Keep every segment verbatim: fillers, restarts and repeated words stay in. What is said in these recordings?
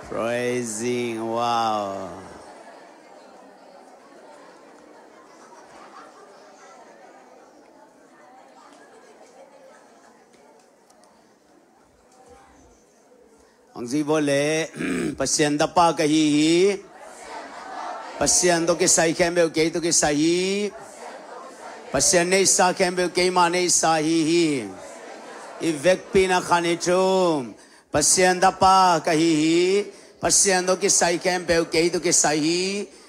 Praising, wow. Hong ci vua le, Pasian tapa ka hi hi. Pasian tawh kisai khempeuh kei tawh kisai hi. Pasian neihsa khempeuh keima neihsa hi hi. I vekpi-in ah khan i thum. Pasian tapa ka hi hi. Pasian tawh kisai khempeuh kei tawh kisai hi.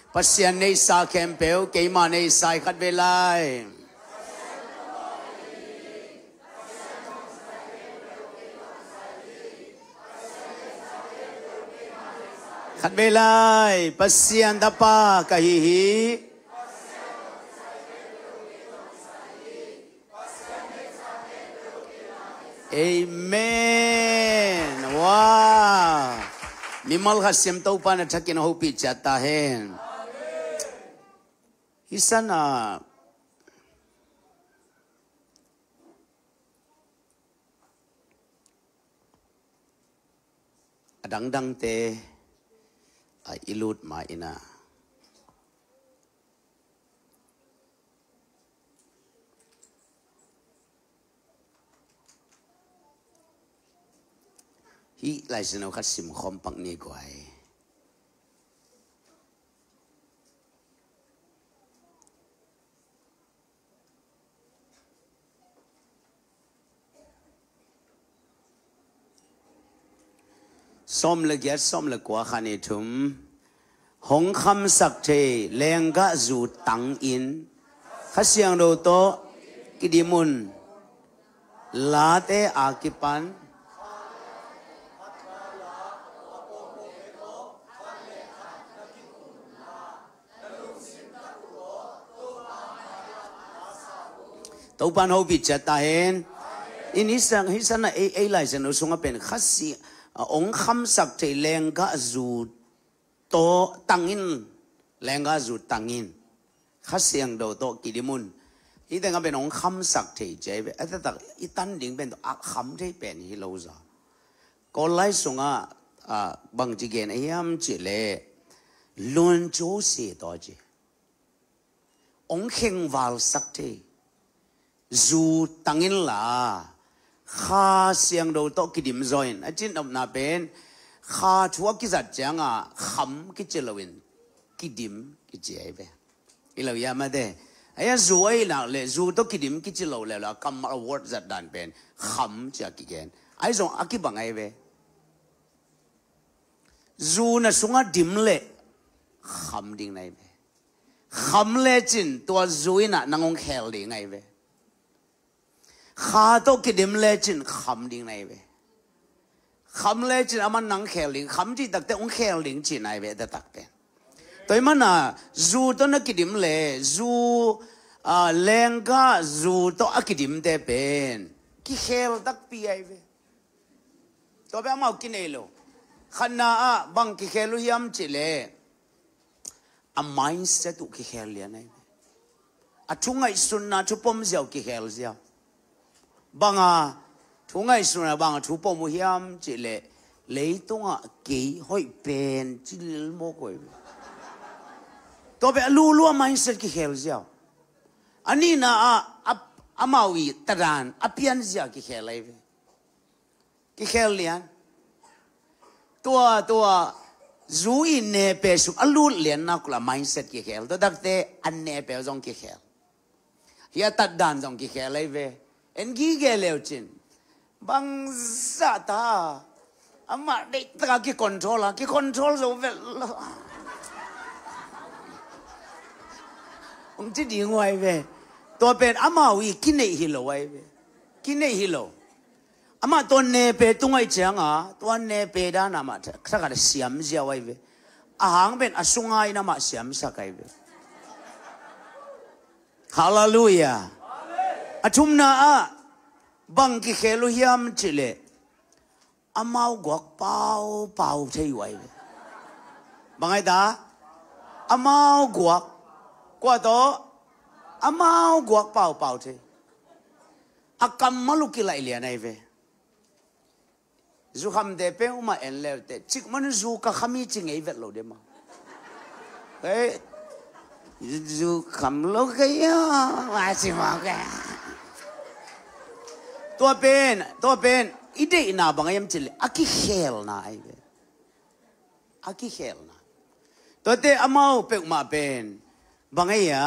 Pasian neihsa khempeuh keima neihsa hi. Khat vei lai. Khat vei lai. Pasian tapa ka hi hi. Amen. Wow. Mimal khat siam Topa in a thakin a hopih ciat ta hen. Hih sana a dangdangte a i lut ma-in ah hih Lai Siangtho khat sim khawm pak ni guai. Sawm le giat, sawm le kua, khan i thum. Hong khamsak thei lenggah zu tangin Kha Siangtho tawh kidim un. Late a kipan Topa in hopih ciat ta hen. In hih san, hih san a ei, ei Lai Siangtho sungah pen Kha Si, a, hong khamsak thei lenggah zu tawh tangin, lenggah zu tangin Kha Siangtho tawh kidim un. Hih tengah pen hong khamsak thei ci hi ve. A taktak i tan ding pen tawh a kham thei pen hi lo zaw. Kawl lai sungah, a, bangci gen a hiam cih leh, luan co se tawh ci. Hong khengvalsak thei zu tangin la, Kha Siangtho tawh kidim zaw in, a cih nopna pen, Kha thu a kizat ciangah kham kici loin kidim kici ahi ve. I lo ia mate. Aia zu ahi nak le, zu tawh kidim kici lo le la, kammal a word zat dan pen kham ci a kigen. Ahi zong a kibang ahi ve. Zu na sungah dim le kham ding na hi ve. Kham lecin tua zu in ah nang hong khel ding ahi ve. Kha tawh kidim lecin kham ding na hi ve. Kham lecin aman nang khel ding, kham cih takte hong khel ding cihna hi ve, a taktak pen. Tua ahih manin zu tawh na kidim le, zu, a, lenggah zu tawh a kidimte pen kikhel takpi ahi ve. Tua pen amau kinei lo. Khatna ah bang kikhel uh hiam cih leh, a mindset uh kikhel lian ahi ve. A thu ngaihsutna, thu pom ziau kikhel ziau. Banga thu ngaihsutna, banga thu pom uh hiam cih leh, leitungah kei hoih pen ci lel mawk uh ahi ve. Tua pen a lulu a mindset kikhel ziau. A nihna ah, a, amau i tadan a pian zia kikhel ahi ve. Kikhel lian. Tua, tua, zu i nepe sung a lut lian nak uh la mindset kikhel. Tua takte a nepe zong kikhel. Hih a tatdan zong kikhel ahi ve. En gige leu cin. Bangzah ta. Amah deih taka kicontrol a, kicontrol zo vel lo. Hong ci ding uh ahi ve. Tua pen amau i kineih hi lo ahi ve. Kineih hi lo. Amah tua nepe tung ahih ciangah, tua nepe dan amah thakat a siam ziau ahi ve. A hang pen a sunga in amah siamsak ahi ve. Halleluiah. A thumna ah bang kikhel uh hiam cih leh, amau guak paupau thei uh ahi ve. Bang ahi ta? Amau guak. Kua tawh? Amau guak paupau thei. A kammal uh kilaih lian ahi ve. Zu khamte peuhmah en leute, cikmah nu zu ka kham hi ci ngei vet lo dia maw. Hei, zu kham lo ka ia, a ci maw ka. Tua pen, tua pen i deihna bang a hiam cih leh a kikhelna ahi ve. A kikhelna. Tuate amau peuhmah pen bang a hia,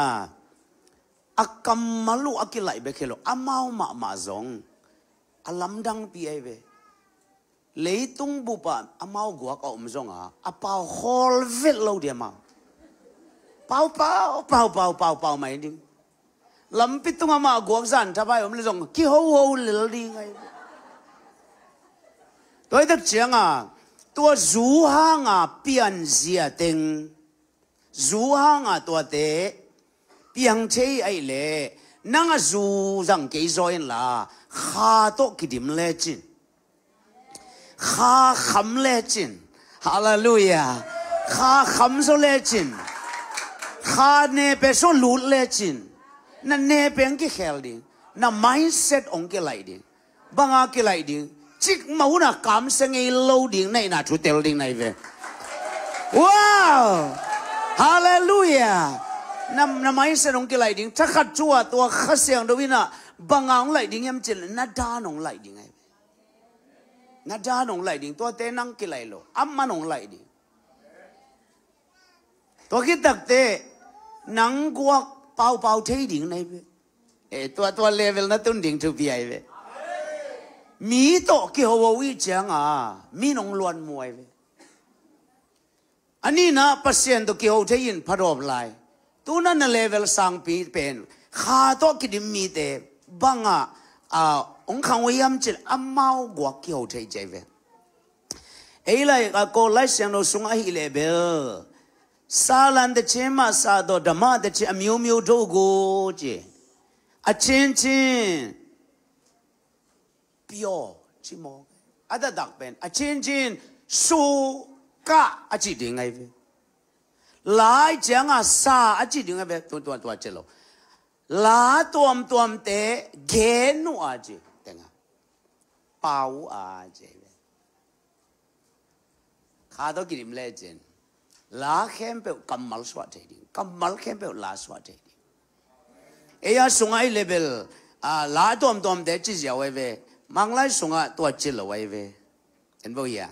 a kammal uh a kilaih bek hi lo, amau mahmah zong a lamdangpi ahi ve. Leitung bupah amau guak a om zonga a pau khawl vet lo dia maw. Pau, pau, pau, pau, pau, pau mai ding. Lampi tungah mah guak zan thapai om le zong kihoho lel ding ahi. Tua hi tak cianga tua zu hanga pianzia teng, zu hanga tuate piang thei ahih leh nang a zu zang kei zaw inla kha tawh kidim lecin, kha kham lecin. Halleluiah. Kha kham zaw lecin, kha nepe zaw lut lecin, na nepe hong kikhel ding, na mindset hong kilaih ding. Banga kilaih ding? Cikmah hunah kamsia ngei lo ding, na itna thu tel ding na hi ve. Wow! Halleluiah. Na, na mindset hong kilaih ding. Thakhat thu-ah tua Kha Siangtho inah banga hong laih ding hiam cih leh na dan hong laih ding ahi ve. Na dan hong laih ding. Tuate nang kilaih lo, aman hong laih ding. Tua khit takteh nang guak paupau thei ding na hi ve. Eh, tua, tua level na tun ding thupi ahi ve. Mi tawh kihoho i cianga mi nong luan mu ahi ve. A nihna Pasian tawh kiho thei in pha dawp lai. Tuna na level sangpi pen kha tawh kidim mite banga, ah, hong khang uh hiam cih leh amau guak kiho thei ci ahi ve. Ei lai, a, Kawl Lai Siangtho sungah ahih leh bel, salan teci, masa tawh dama teci, a miumiu do gu ci. A cincin pio ci maw. A taktak pen a cincin su ka a ci ding ahi ve. Lai cianga sa a ci ding ahi ve. Tua, tua, tua ci lo. La tuamtuamte gen uh a ci. Tenga pau a ci ve. Kha tawh kidim lecin la khempeuh kammal suah thei ding, kammal khempeuh la suah thei ding. Ei a sungah i level, a, la tuamtuamte ci ziau ahi ve. Manglai sungah tua ci lo ahi ve. En bo hia?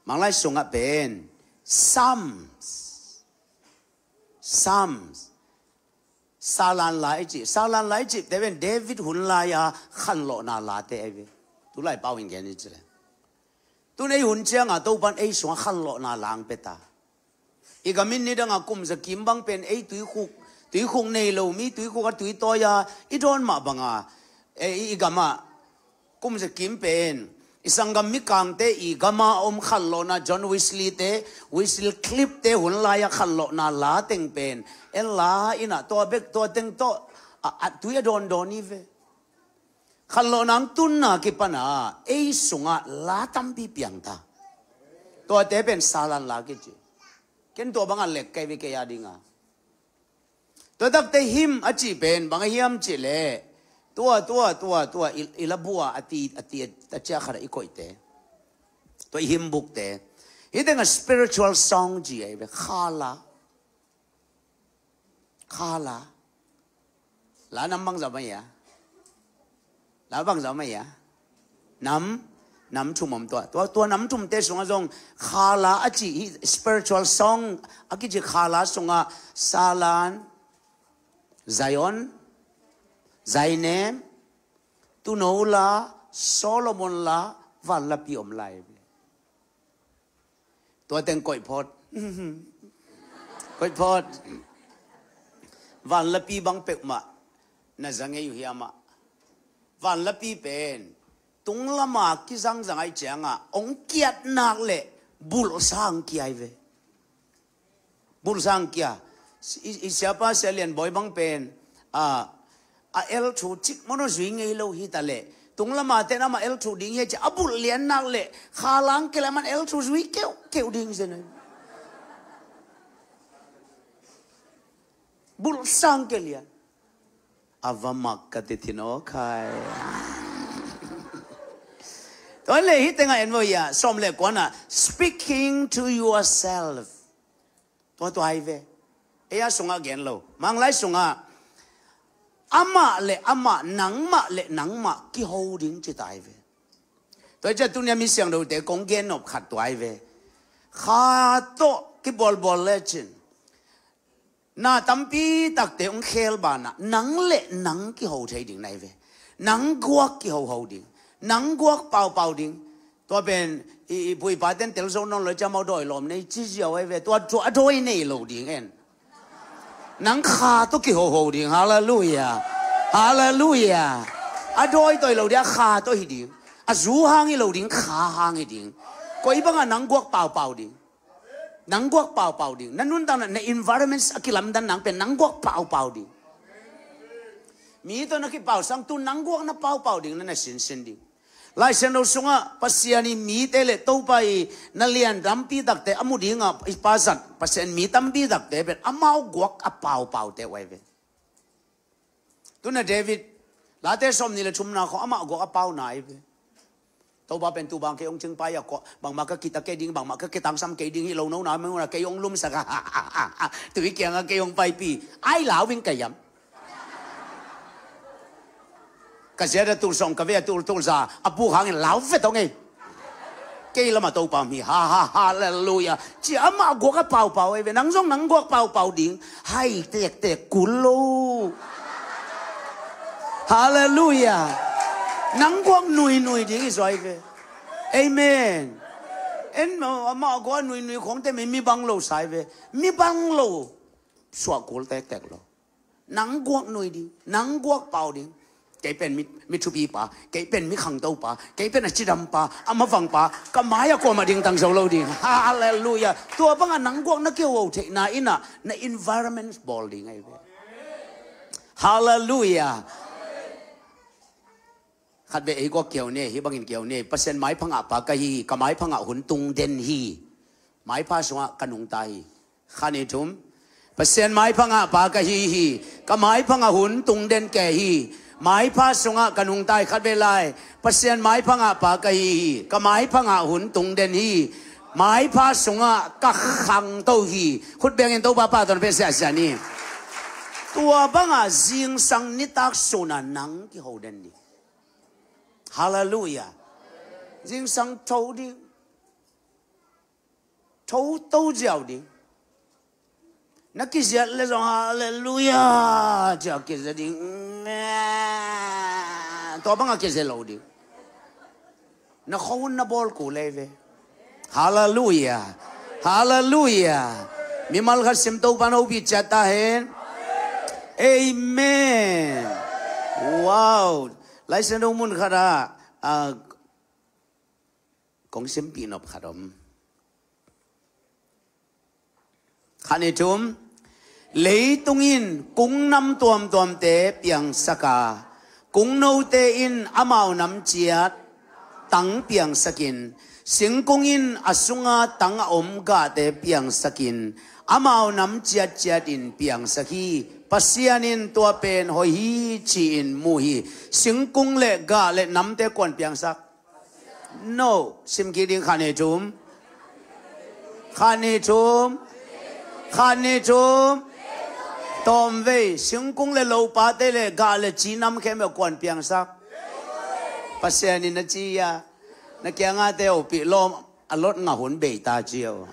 Manglai sungah pen Psalms. Psalms. Salan la i cih, salan la i cihte pen David hun lai-a khanlawhna late ahi ve. Tulai pau in gen i cih leh, tun ei hun cianga Topan ei sungah khanlawhna la hong pia ta. I gam in nidanga kum za kim bang pen ei tuikhuk, tuikhuk nei lo mi tuikhuk a tui tawi-a i dawn mah banga, eh, i, i gamah kum za kim pen i sanggam mikangte i gama om khanlawhna, John Wesley te, Wycliffe te hun lai-a khanlawhna la teng pen en la inah tua bek, tua teng tawh a, a tui a dawndawn hi ve. Khanlawhna hong tunna kipana ei sungah la tampi piang ta. Tuate pen salan la kici. Ken tua banga lek kei ve kei a dinga. Tua takte hymn a cih pen bang a hiam cih leh, tua, tua, tua, tua, i, i la bua a ti, a ti, a ciah khat a i koihte, tua i hymn bookte. Hih tengah spiritual song ci ahi ve, khala. Khala. La nam bangzah mah ia. La bangzah mah ia. Nam, nam thum om tua. Tua, tua nam thumte sungah zong khala a cih hih spiritual song a kici khala sungah salan, Zion, Zainem, Tuuno la, Solomon la, Vanlapi om lai. Tua teng koih phot. Koih phot. Vanlapi bang peuhmah na za ngei uh hiam ah? Vanlapi pen tung lama kizangzang ahih ciangah hong kiat nak leh bulhsa hong kia hi ve. Bulhsa hong kia. I, i siapa Sia Lian Bawi bang pen, a, a el thu cik mawk zui ngei lo hi ta leh, tung lama ten amah el thu ding hi a ci a bulh lian nak leh khala hong kia leh aman el thu zui keuhkeuh ding zen ahi. Bulhsa hong kia lian. A va mak ka ti thin aw khai. Tua le hih tengah en vo ia, sawm le kuana, speaking to yourself. Tua tua hi ve. Ei a sungah gen lo. Manglai sungah amah le amah, nangmah le nangmah kiho ding ci ta hi ve. Tua hi ciah tunia mi siangthote kong gen nop khat tua hi ve. Kha tawh kibawlbawl lecin na tampi takte hong khel banah nang le nang kiho thei ding na hi ve. Nang guak kihoho ding. Nang guak paupau ding. Tua pen i, i pu i paten tel zo nawn lo i ciah mau dawi lawm nei ci ziau ahi ve. Tua, tua a dawi nei lo ding en. Nang kha tawh kihoho ding. Halleluia. Halleluia. A dawi tawh hi lo ding, a kha tawh hi ding. A zu hang hi lo ding, kha hang hi ding. Koi bangah nang guak paupau ding. Nang guak paupau ding. Na nuntakna, na environment a kilamdan nang pen nang guak paupau ding. Mi tawh na kipau sang tu nang guak na paupau ding, na na sinsin ding. Lai Siangtho sungah Pasian i mite le Topa i na lian tampi takte a mu dingah i pa zat Pasian mi tampi takte pen amau guak a paupaute uh ahi ve. Tuna David, Late sawm nih le thumna khawng amah guak a pauna ahi ve. Topa pen tu bang kei hong cingpai a kawh, bangmah ka kita kei ding, bangmah ka kitangsam kei ding hi lo, nona menguna kei hong lumsak a, tui kiangah kei hong paipih ai lau ving ka hiam? Ka ziat a tul sawm, ka vei a tul, tul za a puk hangin lau vet hong ei. Kei lamah Topa mi, ha, ha, halleluia. Ci amah guak a paupau ei ve, nang zong nang guak paupau ding. Hai tektek kul lo. Halleluia. Nang guak nuinui ding i zuai ve. Amen. En amah guak nuinui khawngte mi, mi bang lo sai ve. Mi bang lo. Suah kul tektek lo. Nang guak nui ding, nang guak pau ding. Kei pen mi, mi thupi pa, kei pen mi khangto pa, kei pen a cidam pa, a mavang pa, ka mai a kuamah ding tang zo lo ding. Halleluia. Tua bangah nang guak na kiho theihna inah na environment bawl ding ahi ve. Halleluia. Khat ve ei guak kiho ne, hih bangin kiho ne, Pasian maipha ngah pa ka hi hi, ka maipha ngah hun tung den hi. Maipha sungah ka nungta hi. Khat nih thum. Pasian maipha ngah pa ka hi hi. Ka maipha ngah hun tung den kei hi. Maipha sungah ka nungta hi. Khat ve lai. Pasian maipha ngah pa ka hi hi. Ka maipha ngah hun tung den hi. Maipha sungah ka khangto hi. Khut bengin Topa pa tawh na pia siasia ni. Tua bangah zingsang nitak sunah nang kiho den ding. Halleluia. Zingsang tho ding. Tho to ziau ding. Na kiziat le zong halleluia cia kizia ding. Tua bangah kizia lo ding. Na khua hun na bawl kul ei ve. Halleluia. Halleluia. Mimal khat sim Topa na hopih ciat ta hen. Amen. Wow. Laisiangtho mun khatah, ah, kong simpih nop khat om. Khat nih thum. Leitung in kung nam tuamtuamte piangsak a, kungnote in amau nam ciat tang piangsakin, singkung in a sunga tang a om gahte piangsakin, amau nam ciatciat in piangsak hi. Pasian in tua pen hoih hi ci-in mu hi. Singkung le gah le namte kuan piangsak? No. Sim kik ding, khat nih thum. Khat nih thum. Khat nih thum. Tawmvei, singkung le lopate le gah le ci nam khempeuh kuan piangsak? Pasian in a ci a. Na kiangahte hopih lawm, a lot ngah hun bei ta cio.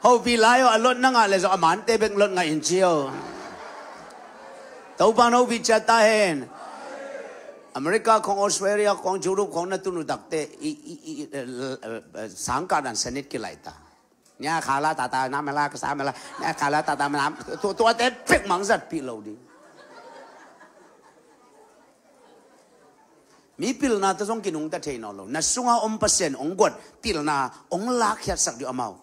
Hopih lai aw, a lot na ngah le zong a mante bek lot ngah in cio. Topa na hopih ciat ta hen. America khong, Australia khong, Europe khong na tun uh takte i, i, i, eh, eh, eh, sangkah dan sanit kilai ta. Nya khala tata na mela kasa mela, nya khala tata mela, tu, tuate pek mangzat pi lo ding. Mi pilna ta zong kinungta thei nawn lo. Na sunga om Pasian ong guat pilna ong lakkhiatsak ding amau.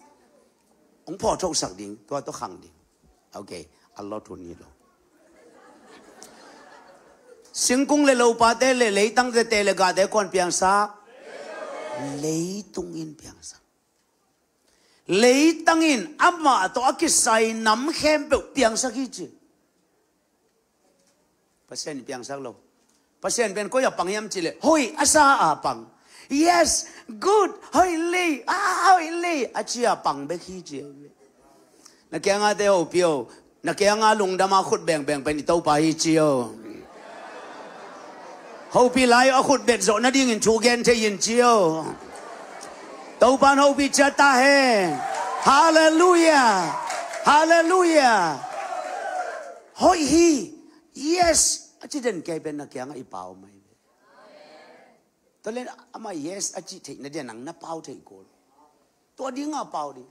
Ong phawthosak ding, tua tawh khang ding. Ok, a lot hun hi lo. Singkung le lopate le leitang tete le gahte kuan piangsak? Leitung in piangsak. Leitang in amah tawh a kisai nam khempeuh piangsak hi ci. Pasian in piangsak lo. Pasian pen koi a pang hiam cih leh, hoih a sa a pang. Yes, good, hoih lei, ah, hoih lei, a ci a pang bek hi ci. Na kiangah te hopih o. Na kiangah lungdam a khut bengbeng pen i Topa hi ci o. Hopih lai a khut bet zawh nadingin thu gen thei in ci o. Topa'n hopih ciat ta hen. Halleluiah. Halleluiah. Hoih hi. Yes. A ci den kei pen na kiangah i pau mai ve. Tua leh amah yes a cih theih nading a nang na pau thei kul. Tua dingah pau ding.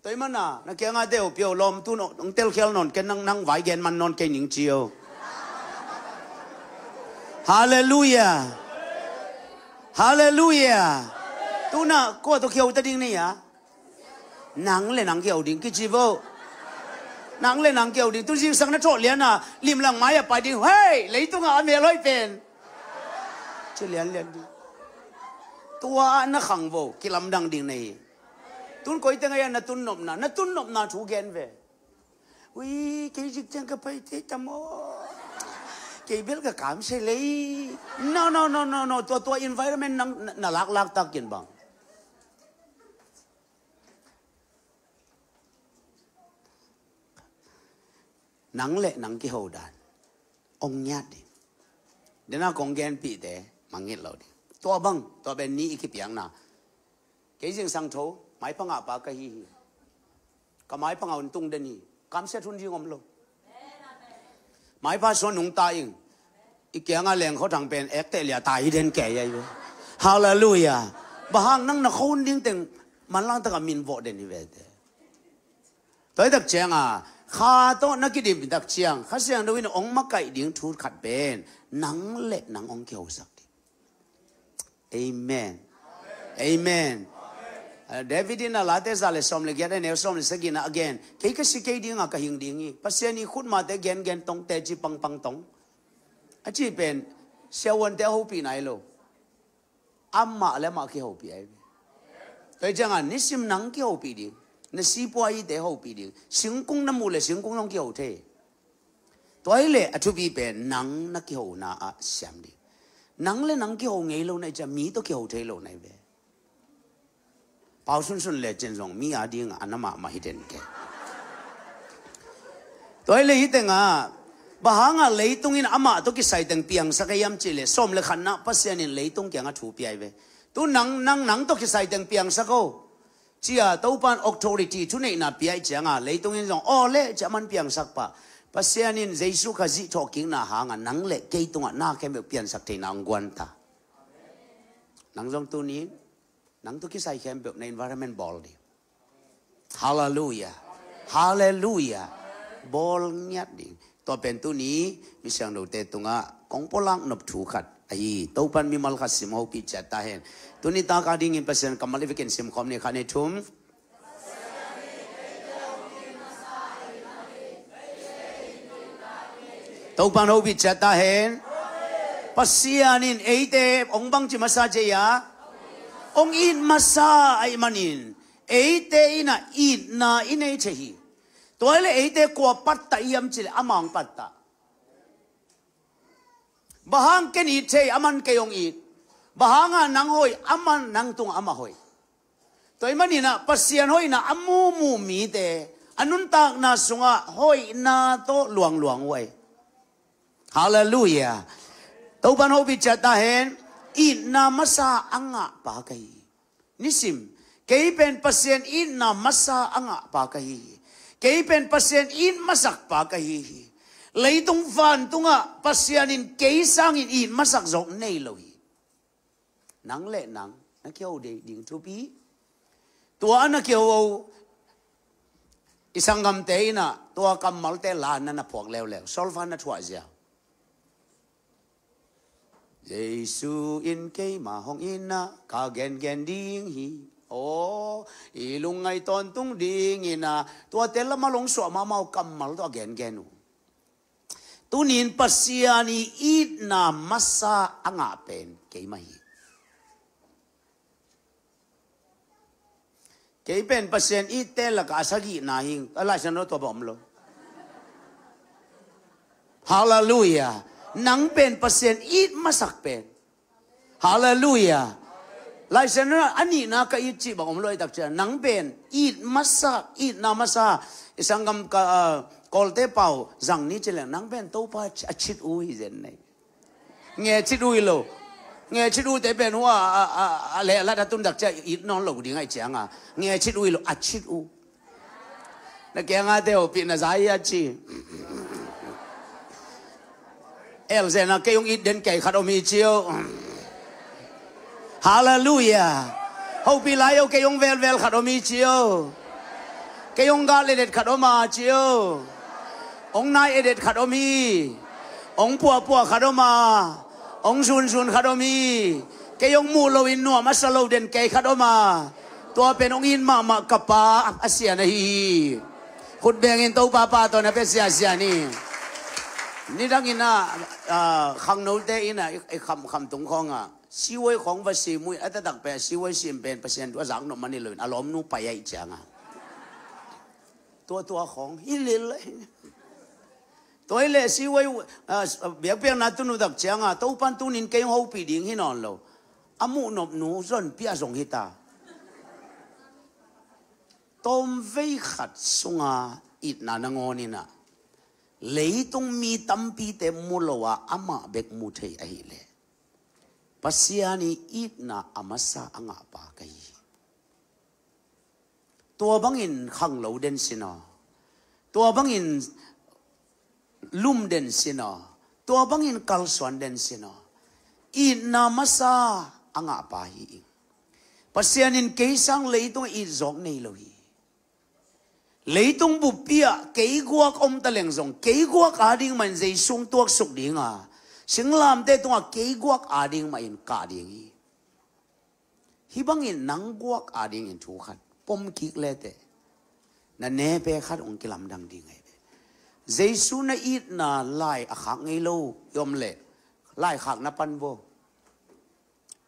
Tua ahih manin na kiangah te hopih o, lawm tu nong telkhial nawn kei, nang, nang vai gen man nawn kei ning ci o. Halleluiah. Halleluiah. Tu-in kua tawh kiho ta ding na hia? Nang le nang kiho ding kici vo. Nang le nang kiho ding. Tu zingsang na thawh lian a limlang mai a pai ding. Hei, leitungah a mel hoih pen ci lianlian ding. Tua na khang vo, kilamdang ding na hi. Tu-in koi teng ah na tun nopna, na tun nopna thu gen ve. Ui, kei zik ciang ka pai te tam aw. Kei bel ka kamsia lei. No, no, no, no, no. Tua, tua environment nang na, na laklak tak in bang. Nang le nang kiho dan hong ngiat ding. Dena kong genpihte mangngilh lo ding. Tua bang, tua pen ni i kipiakna. Kei zingsang tho, maipha ngahpa ka hi hi. Ka maipha ngah un tung den hi. Kamsiat hun ding om lo. Maipha sung nungta ing. I kiangah lengkhaw thang pen ekteh lia ta hi den kei ahi ve. Halleluiah. Bang hang, nang na kho hun ding teng manlang takah min vawh den hi ve te. Tua hi tak ciangah, Kha tawh na kidim tak ciang, Kha Siangtho in hong makaih ding thu khat pen, nang le nang hong kihosak ding. Amen. Amen. Ah, David in a Late za le sawm le giat a neu sawm le sagihna a gen, kei ka si kei dingah ka hing ding hi. Pasian i khutmate gengen tong, teci pangpang tong. A ci pen, siavuante a hopihna hi lo. Amah le amah kihopih ahi ve. Tua hi ciangah nisim nang kihopih ding. Na sipuaite hopih ding. Singkung na muh le singkung zong kiho thei. Tua hi leh a thupi pen nang na kihona ah siam ding. Nang le nang kiho ngei lo na hi ciang mi tawh kiho thei lo na hi ve. Pau Sunsun le cin zong mi a dingah a na mahmah hi den kei. Tua hi leh hih tengah, bang hangah leitung in amah tawh kisai teng piangsak a hiam cih leh, sawm le khatna Pasian in leitung kiangah thu pia hi ve. Tu nang, nang, nang tawh kisai teng piangsak o. Ci-a Topa'n authority, thuneihna pia hi ciangah, leitung in zong, aw le, ci-a aman piangsak pah. Pasian in Jesu Khazih thawhkikna hangah, nang le kei tungah na khempeuh piansak theihna hong guan ta. Nang zong tuni, nang tawh kisai khempeuh na environment bawl ding. Halleluiah. Halleluiah. Bawl ngiat ding. Tua pen tuni, mi siangthote tungah, kong pulak nop thu khat ahi. Topa'n mimal khat sim hopih ciat ta hen. Tuni tak a dingin Pasian kammal i vekin sim khawm ni, khat, nih, thum. Topa'n hopih ciat ta hen. Pasian in eite hong bangci masa ci a, hong it masa ahih manin, eite in a itna i nei thei hi. Tua hi leh eite kua pattah hiam cih leh amah hong pattah. Bang hang ken it thei, aman kei hong it. Bang hangah nang hoih, aman nang tungah amah hoih. Tua ahih manin ah Pasian hoihna a mumu mite, a nuntakna sungah hoihna tawh luangluang uh ahi. Halleluiah. Topa'n hopih ciat ta hen. Itna masa a ngahpa ka hi hi. Nisim, kei pen Pasian itna masa a ngahpa ka hi hi. Kei pen Pasian it masakpa ka hi hi. Leitung vantungah Pasian in kei sangin it masak zawk nei lo hi. Nang le nang na kiho ding thupi. Tua a na kiho i sanggamte in ah tua kammalte la na na phuak leuleu, solfa na thuah ziau. Jesu in keima hong itna ka gengen ding hi. Aw, i lungngaih tawntung dingin ah tuate lamah hong suah mahmah uh kammal tawh a gengen uh. Tuni-in Pasian i itna masa a ngah pen keimah hi. Kei pen Pasian itte lakah a sagihna hi. A Lai Siangtho tua bang om lo. Halleluiah. Nang pen Pasian it masak pen. Halleluiah. Laisiangtho ah a nihna ka it cih bang om lo ahih tak ciang, nang pen it masak, itna masa. I sanggam ka, ah, Kawlte pau zang ni ci leng, nang pen Topa a cit uh hi zen nei. Nge cit uh hi lo. Nge cit uhte pen hua a, a, a, a lehlat a tun tak ciang it nawn lo ding ahih cianga, nge cit uh hi lo, a cit uh. Na kiangah te uh pih na za hi a ci. Elzena kei hong it den kei khat om hi ci uh. Halleluiah. Hopih lai uh kei hong velvel khat om hi ci uh. Kei hong gal edet khat om a ci uh. Hong nai edet khat om hi. Hong puahpuah khat om a. Hong zunzun khat om hi. Kei hong muh loin nuam a sa lo den kei khat om a. Tua pen hong it mahmah ka pa a sia na hi hi. Khut bengin Topa pa tawh na pia siasia ni. Nidangin ah, ah, khangnote in ah, i, i kham, khamtung khawngah, siwai khawng va sim uh hi, a taktak pen siwai sim pen Pasian thu a zak nop man hi loin a lawmnu pai ahih ciangah, tua tua khawng hi lel. Tua hi leh siwai, ah, biakpiakna tun uh tak ciangah Topan tunin kei hong hopih ding hi nawn lo. A muh nopnu zon pia zong hi ta. Tawmvei khat sunga itna nangawn in ah leitung mi tampite mu lo a amah bek mu thei ahih leh, Pasian ii itna a masa a ngahpa ka hi hi. Tua bangin khanglo den sin aw. Tua bangin lum den sin aw. Tua bangin kalsuan den sin aw. Itna masa a ngahpa hi ing. Pasian in kei sang leitungah it zawk nei lo hi. Leitung buppi ah kei guak om ta leng zong, kei guak ading mah in Jesu hong tuaksuk ding a, singlamteh tungah kei guak ading mah in kah ding hi. Hih bangin nang guak adingin thu khat pom kik leteh, na nepe khat hong kilamdang ding ahi ve. Jesu na itna lai a khak ngei lo i om leh, lai khak na pan vo.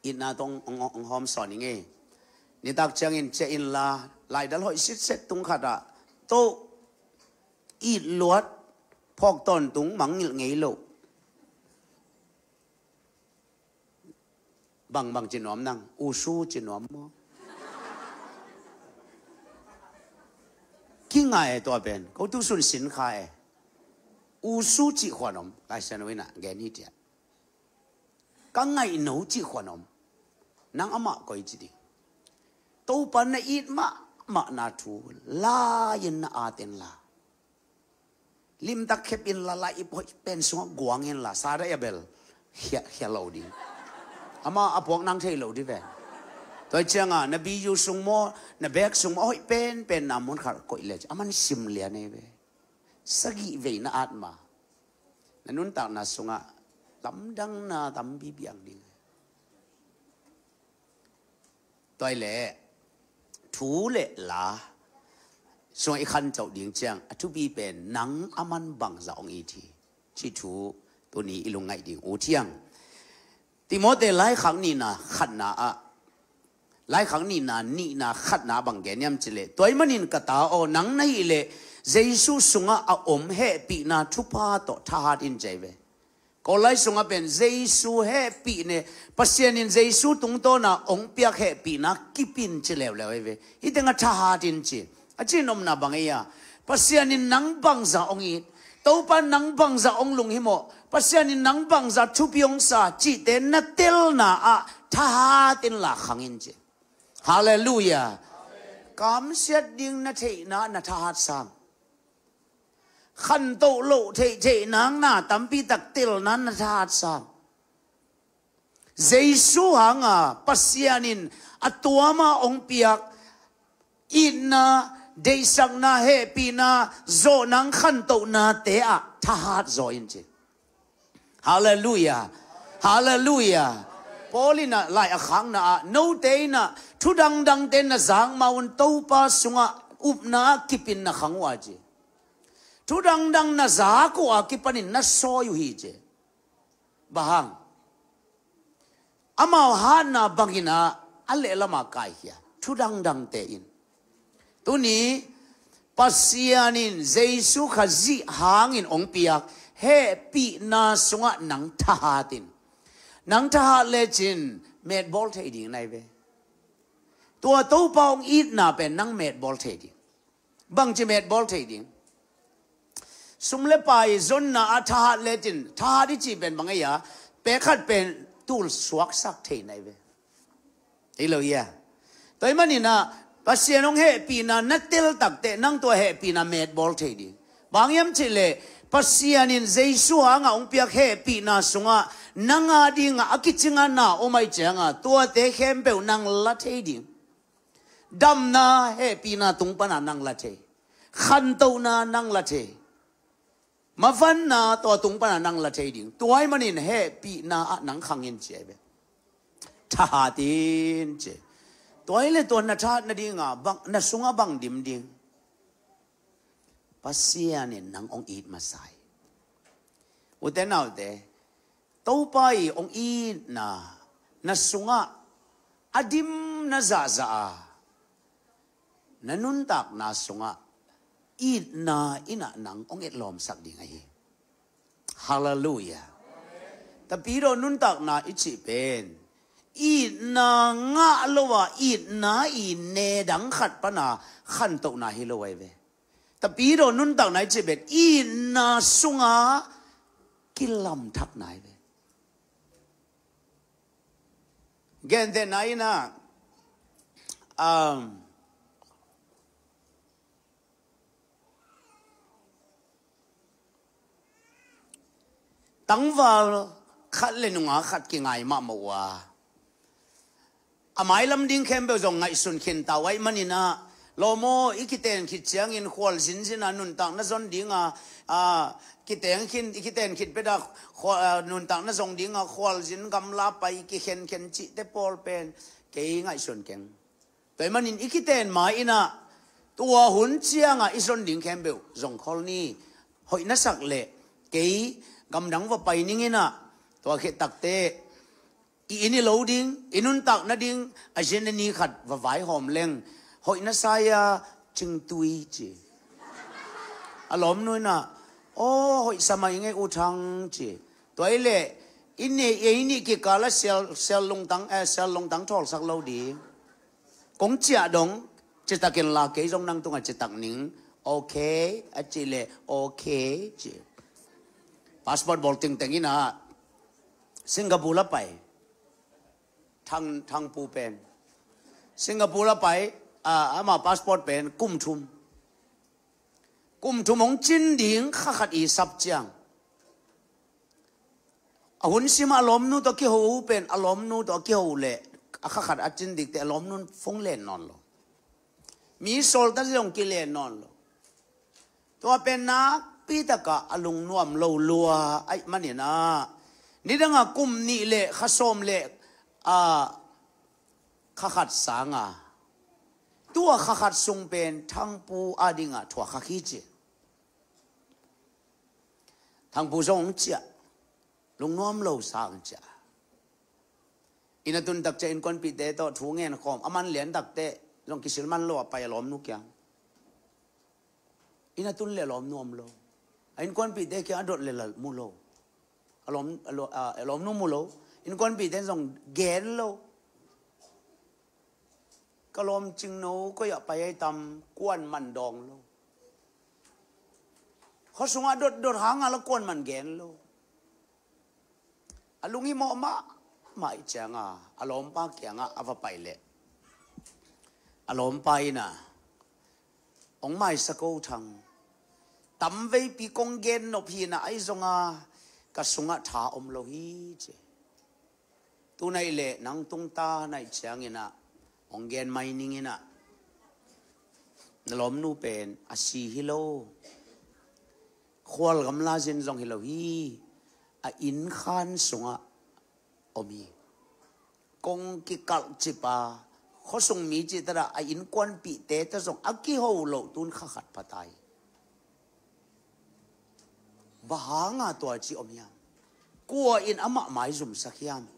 Itna tawh hong, hong, hong hawm sawn ing ei. Nitak ciangin ciah inla, laidal hoih sitset tung khatah, toh, it luat, phawk tawntung, mangngilh ngei lo. Bangbang ci nuam nang, usu ci nuam maw? Kingai e tua pen, ko tusun sin kha e. Usu cih khuan om, Laisiangtho in ah gen hi tiah. Ka ngaih no cih khuan om. Nang amah koi ci ding. Topa na it mahmahna thu lai-in na at inla, limtak khep inla, lai-ip hoih pen sungah guang inla, sa dah ia bel khia, khia lo ding. Amah a puak nang thei lo ding ve. Tua ciangah na biyu sung maw, na bek sung maw, hoih penpen na mun khat koih le, aman sim lian ei ve. Sagih vei na at ma, na nuntakna sungah lamdangna tampi piang ding. Tua hi leh thu le la sungah i khantoh ding ciang a thupi pen nang aman bangzah hong it hi, cih thu tuni i lungngaih ding uh thiang. Timote laikhak nihna khatna ah, laikhak nihna, nihna khatna ah bang gen hiam cih leh, tua ahih manin ka ta aw, nang na hih leh Jesu sungah a om hehpihna thupha tawh thahat in ci hi ve. Kawllai sungah pen Jesu hehpihna, Pasian in Jesu tungtawna hong piak hehpihna kip in ci leuleu hi ve. Hih tengah thahat in ci. A cihnopna bang ei a, Pasian in nang bangzah hong it, Topa in nang bangzah hong lunghimawh, Pasian in nang bangzah thupi hong sa cihte na telna ah thahat inla khang in ci. Halleluiah. Kamsiat ding na theihna na thahat sam. Khantoh loh theihtheihna na tampi tak telna na thahat sam. Jesu hanga Pasian in a tuama hong piak itna, deihsakna, hehpihna, zawhna, khantohnate ah thahat zaw in ci. Halleluiah. Halleluiah. Paul in ah lai a khakna ah, note in ah thu dangdangte na zak ma un, Topa sungah upna ah kip in na khang uh a ci. Thu dangdang na zak uh a kipanin na sawi uh hi ci. Bang hang? Amau hatna bangin ah a lehlam ah kaikhia thu dangdangte in. Tuni Pasian in Jesu Khazih hangin hong piak hehpihna sungah nang thahat in. Nang thahat lecin metbawl thei ding nai ve. Tua Topa hong itna pen nang metbawl thei ding. Bangci metbawl thei ding? Sum le pai zonna ah thahat lecin, thahat i cih pen bang ei a, pek khat pen tul suaksak thei nai ve. Ei lo ia. Tua ahih manin ah Pasian hong hehpihna na tel takteh nang tua hehpihna metbawl thei ding. Bang hiam cihleh Pasian in Jesu hangah hong piak hehpihna sungah nang a dingah a kicingah na om ahih ciangah tuate khempeuh nang la thei ding. Damna hehpihna tung pana nang la thei. Khantohna nang la thei. Mavanna tua tung pana nang la thei ding. Tua ahih manin hehpihna ah nang khang in ci ahi ve. Thahat in ci. Tua ahih leh tua na thahat nadinga bang, na sungah bang dim ding? Pasian in nang hong it masa hi. Ute naute, Topa i hong itna na sungah a dim na zahzah a, na nuntakna sungah itna in ah nang hong etlawmsak ding ahi. Halleluiah. Tapidaw nuntakna i cih pen itna ngah lo a, itna i ne dang khat pana khantohna hi lo ahi ve. Tapidaw nuntakna i cih pen itna sunga kilamthakna ahi ve. Gentehna in ah, um, tangval khat le nungak khat kingai mahmah uh a, a mailam ding khempeuh zong ngaihsun khin ta uh ahih manin ah, lawm aw, i kiten khit ciangin khual zinzin a nuntakna zon dinga, a, kiteng khin, i kiten khit pet a khua-, a, nuntakna zong dinga khual zin gamla pai kikhenkhen cihte pawl pen kei ngaihsun keng. Tua ahih manin i kiten ma in ah tua hun ciangah i zon ding khempeuh zong khol ni. Hoih na sak leh kei gamdang va pai ning in ah, tua khit takteh i inn i lo ding, i nuntak nading a zen a ni khat va vaihawm leng, hoih na sa ia, Cingtui ci. A lawmnu in ah, aw, hoih sa mah ing ei U Thang ci. Tua ahih leh i nih, i nih kikal a sial, sial lungtang, eh, sial lungtang thawlsak lo ding. Kong ciah dong, citakin la kei zong nang tungah citak ning. Okay a cih leh okay ci. Passport bawl tingteng in ah Singapore a pai. Thang, Thangpu pen Singapore a pai, a, ama passport pen kum thum. Kum thum hong cin ding kha khat i sap ciang, a hun simah a lawmnu tawh a kiho pen, a lawmnu tawh a kiho leh a kha khat a cin dingte a lawmnu in phone len nawn lo. Mi sawltak zong kilen nawn lo. Tua pen nakpi takah a lungnuam lo lua ahih manin ah, nidangah kum nih le kha sawm le, a, kha khat sanga, tua kha khat sung pen Thangpu a dingah thuak kha hi ci. Thangpu zong hong ciah, lungnuam lo sa hong ciah. Inn a tun tak ciang innkuanpihte tawh thu ngen khawm, a man lian takteh zong kisil man lo a pai a lawmnu kiang. Inn a tun le a lawmnu om lo. A innkuanpihte kiang a dot le la mu lo. A lawm, a law-, a, a lawmnu mu lo. Innkuanpihte zong gen lo. Ka lawm Cingno koi ah pai ai tam, kuan man dawng lo. Khuasungah dotdot hanga la kuan man gen lo. A lunghimawh mahmah ih cianga a lawmpa kiangah a va pai leh, a lawmpa in ah, "Hong maisak o Thang. Tamveipi kong gen nop hi in ah, ahi zonga ka sungah tha om lo hi," ci. "Tuna ih leh nang tungta na hih ciangin ah hong gen mai ning in ah, na lawmnu pen a si hi lo. Khual gamla zin zong hi lo hi. A innkhan sungah om hi. Kong kikalhcip a, khuasung mi cihtakah a innkuanpihte tawh zong a kiho loh tun kha khat pha ta hi. Bang hanga tua ci om hiam? Kua in amah maizumsak hiam?"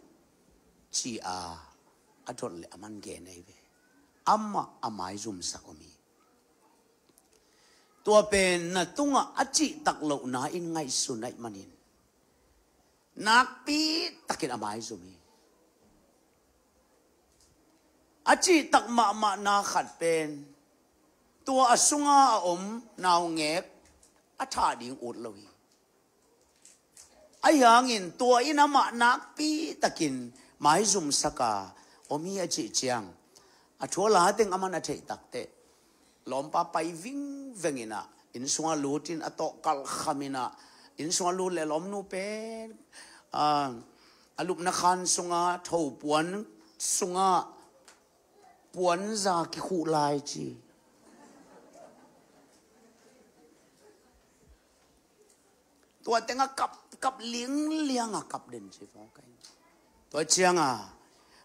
ci-a a dot le a man gen ahi ve. Amah a maizumsak om hi. Tua pen na tungah a cihtak lohna in ngaihsun ahih manin nakpi takin a maizum hi. A cihtak mahmahna khat pen tua a sunga a om naungek a thah ding ut lo hi. Ahi hangin tua in amah nakpi takin maizumsak a om hi a cih ciang, a thu a la teng aman a theih takteh lawmpa pai vingveng inah inn sungah lut in a tawh kalkham inah inn sungah lut leh lawmnu pen, ah, a lupna khan sungah thopuan sungah puanza kikhuh lai ci. Tua tengah kap, kap lingliang a kap den ci. Tua ciangah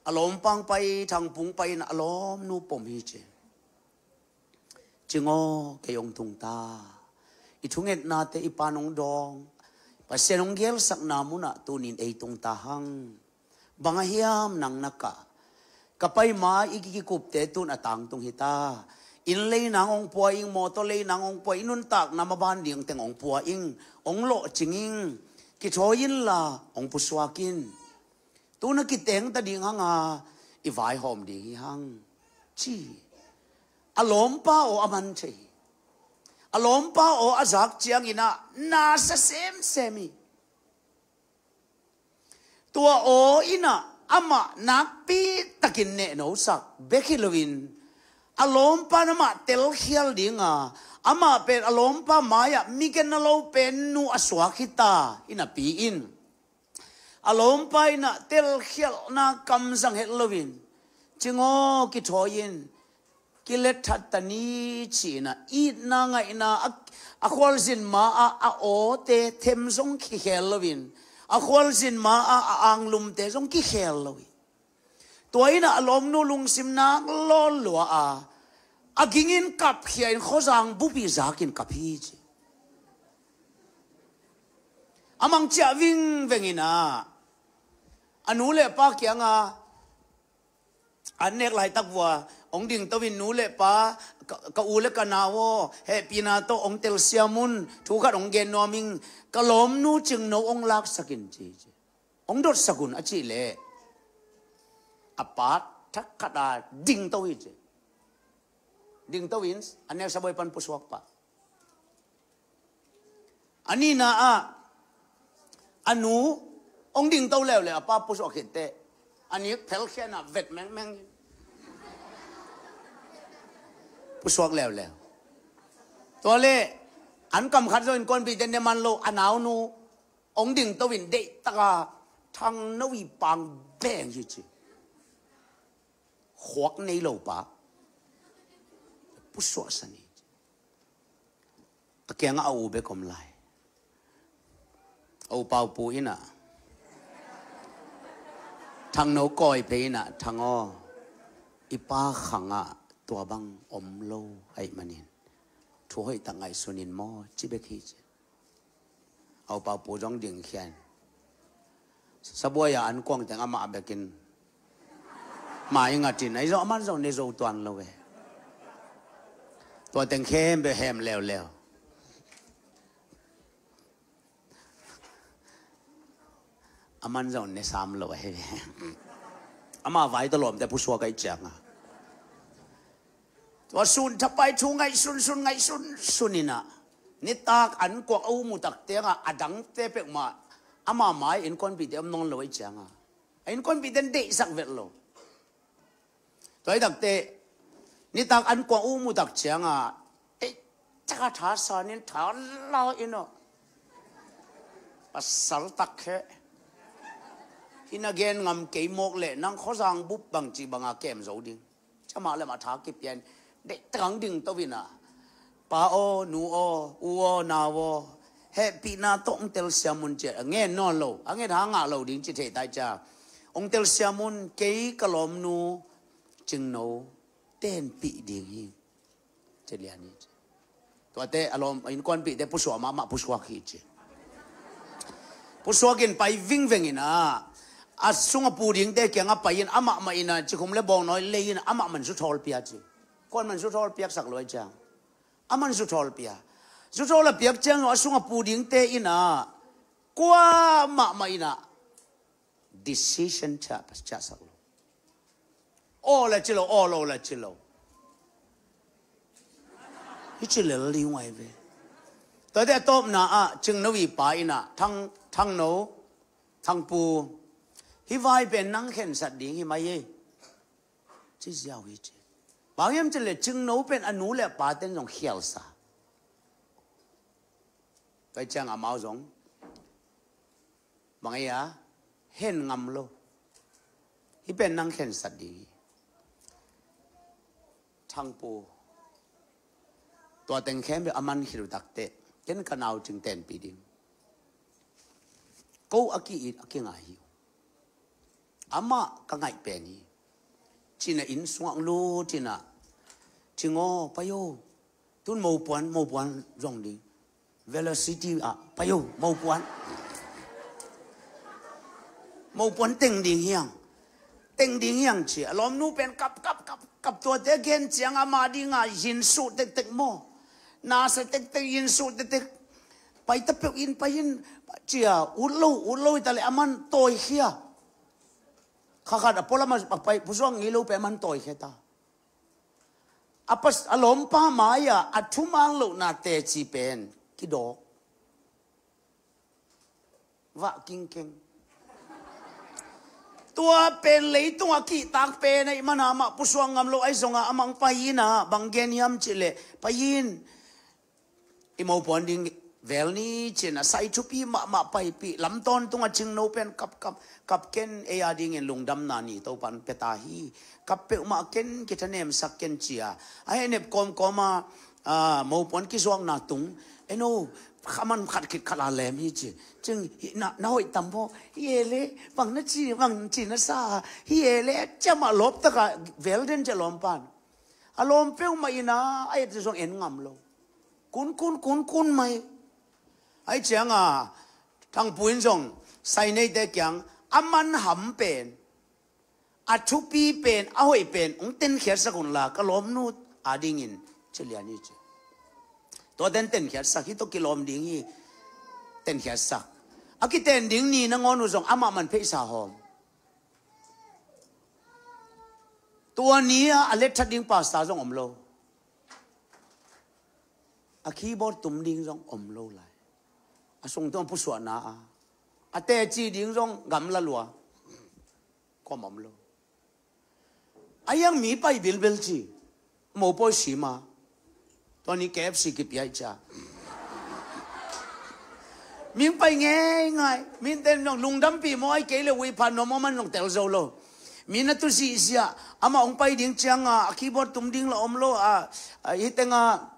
a lawmpa hong pai, Thangpung pai in a lawmnu pom hi ci. Cing aw, kei hong tung ta. I thungetnate i pa'n hong dawng, Pasian hong gelsakna munah tunin ei tung ta hang. Bang a hiam nang na kah? Ka pai ma i kikupte tun a tangtung hi ta. Inn lei nang hong pua ing, mawtaw lei nang hong pua ing, i nuntakna maban ding teng hong pua ing, hong lawhcing ing. Kithawi inla hong pusuak in. Tu na kiteng ta ding hang a, i vaihawm ding hi hang, ci. A lawmpa aw a man thei hi. A lawmpa aw a zak ciangin ah nasa semsem hi. Tua aw inah amah nakpi takin nehnosak bek hi loin, a lawmpa in amah telkhial ding a, amah pen a lawmpa mai-ah mi genna lo pen nu a suak hi ta hi napi in, a lawmpa inah telkhialhna kam zang het loin, cing aw, kithawi in, kilet that ta ni ci inah itna ngaihna a, a khualzin ma-ah a awte them zong kikhel loin, a khualzin ma-ah a anglumte zong kikhel lo hi. Tua inah a lawmnu lungsim nak lawl lua a, a gingin kapkhia in khuazang bupi zakin kap hi ci. A mangciah vingveng inah a nu le pa kiangah an nek laitak vua hong dingto in, nu le pa, ka, ka u le ka nau aw, hehpihna tawh hong telsiam un, thu khat hong gen nuam ing, ka lawmnu Cingno hong laksak in ci, ci. Hong dotsak un a cih leh a pa thak khat a dingto hi ci. Dingto in a nek sabuai pan pusuak pah. A nihna ah a nu hong dingto leuleu, a pa pusuak khit teh a nik phelkhiatna vet mengmeng hi. Pusuak leuleu. Tua leh an kam khat zong innkuanpihte ne man lo, a naunu hong dingto in deihtak a Thangno i pang beng hi ci. Khuak nei lo pa pusuahsan hi ci. A kiangah a u bek om lai. A u Paupu inah, Thangno kawi phei inah, Thang aw, i pa khangah tua bang om lo ahih manin thu hoihtak ngaihsun in maw, ci bek hi ci. A u Paupu zong dingkhia in, sabuai a an kuang teng amah bekin mai ngat in, ahi zong aman zong ne zo tuan lo ve. Tua teng khempeuh hem leuleu. Aman zong ne sam lo ahi ve. Ama vai tawh lawmte pusuak ahih ciangah, tua sun thapai thu ngaihsunsun ngaihsunsun inah, nitak an kuang a u mu tak ciangah a dangte peuhmah ama mai innkuanpihte om nawn lo ahih ciangah, a innkuanpihte in deihsak vet lo. Tua hi takteh nitak an kuang u mu tak ciangah, eh, taka tha sanin tha la in aw, pasal tak khe. Hi na gen ngam kei mawk leh nang khuazang bup bangci banga kem zo ding. Cia mah le mah tha kipia in, deihtak hong dingto inah, pa aw, nu aw, u aw, nau aw, hehpihna tawh hong telsiam un ci a ngen nawn lo, a nget hang ngah lo ding ci thei tai cia. Hong telsiam un, kei ka lawmnu Cingno tenpih ding hi. Ci lian hi ci. Tuate a lawm, innkuanpihte pusuak mahmah pusuak hi ci. Pusuak in pai vingveng inah, a sung a pu dingte kiangah pai in amah mah inah cikhum le bawngnawi lei in amah man suthawl pia ci. Kuan man suthawl piaksak lo ahih ciang, a man suthawl pia. Zuthawl a piak ciang a sung a pu dingte in ah kua mahmah in ah decision ciah, ciahsak lo. Aw la ci lo, aw lo la ci lo. Hi ci lel ding uh ai ve. Tuate a tawpna ah Cingno i pa in ah Thang, Thangno, Thangpu, hih vai pen nang khensat ding hi mai ei, ci ziau hi ci. Bang hiam cih leh Cingno pen a nu le a paten zong khialsa. Tua ciang amau zong bang ei a, hen ngam lo. Hih pen nang khensat ding hi. Thangpu, tua teng khempeuh a man khit uh takteh ken ka nau Cing tenpih ding. Ko a ki-it a kingai hi. Amah ka ngaih pen hi. Ci-in ah inn sungah lut in ah, Cing aw, pai o. Tun mopuan, mopuan zong ding. Velocity ah pai o, mopuan. Mopuan teng ding hi hang. Teng ding hi hang ci. A lawmnu pen kap, kap, kap, kap, tuate gen ciang ama ding ah yin suh tektek maw. Nasa tektek, yin suh tektek. Pai ta peuh in, pai in, ci a, ut lo, ut lo hi ta leh aman tawikhia. Kha khat a pualam a pai, pusuak ngei lo pen aman tawikhia ta. A pas, a lawmpa mai-ah a thuman lohna teci pen kidawk. Vah kingkeng. Tua pen leitung a kihtak pen ahih mana amah pusuak ngam lo ahi zongah amah hong pai in ah, bang gen hiam cih leh, pai in, i mopuan ding vel ni ci-in ah sai thupi mahmah paipih, lam tawntung a Cingno pen kap, kap, kap ken, ei a dingin lungdamna ni Topan pia ta hi. Kap peuhmah ken, kithanemsak ken ci a. A hehnep kawmkawm a, a, mopuan kizuakna tung. Eno, khaman khat khit khat a lem hi ci. Cing, hi, na, na hoih tam maw. Hi e le, bang na ci, bang ci na sa. Hi e le, ciamah lawptak a vel den ci a lawmpan. A lawm peuhmah in ah, a et zong en ngam lo. Kun, kun, kun, kun mai. Ahih ciang a, Thangpu in zong, sai neite kiang, a manham pen, a thupi pen, a hoih pen, hong tenkhiatsak un la, ka lawmnu a dingin, ci lian hi ci. Tua ten tenkhiatsak, hih tawh kilawm ding hi, tenkhiatsak. A kiten ding ni nangawn uh zong, amah man pheisa hawm. Tua ni a, a letthat ding pastor zong om lo. A keyboard tum ding zong om lo lai. A sung tung a pusuahna a, a teci ding zong gamla lua. Kawm om lo. A hiang mi pai bilbil ci. Mopawi sima. Tua ni K F C kipia hi cia. Min pai ngeingai. Min ten zong lungdampi maw, ai kei le ui phan nuam maw, man zong tel zo lo. Min a tu zihziah. Amah hong pai ding ciang a, a keyboard tum ding la om lo a, a, hih teng a,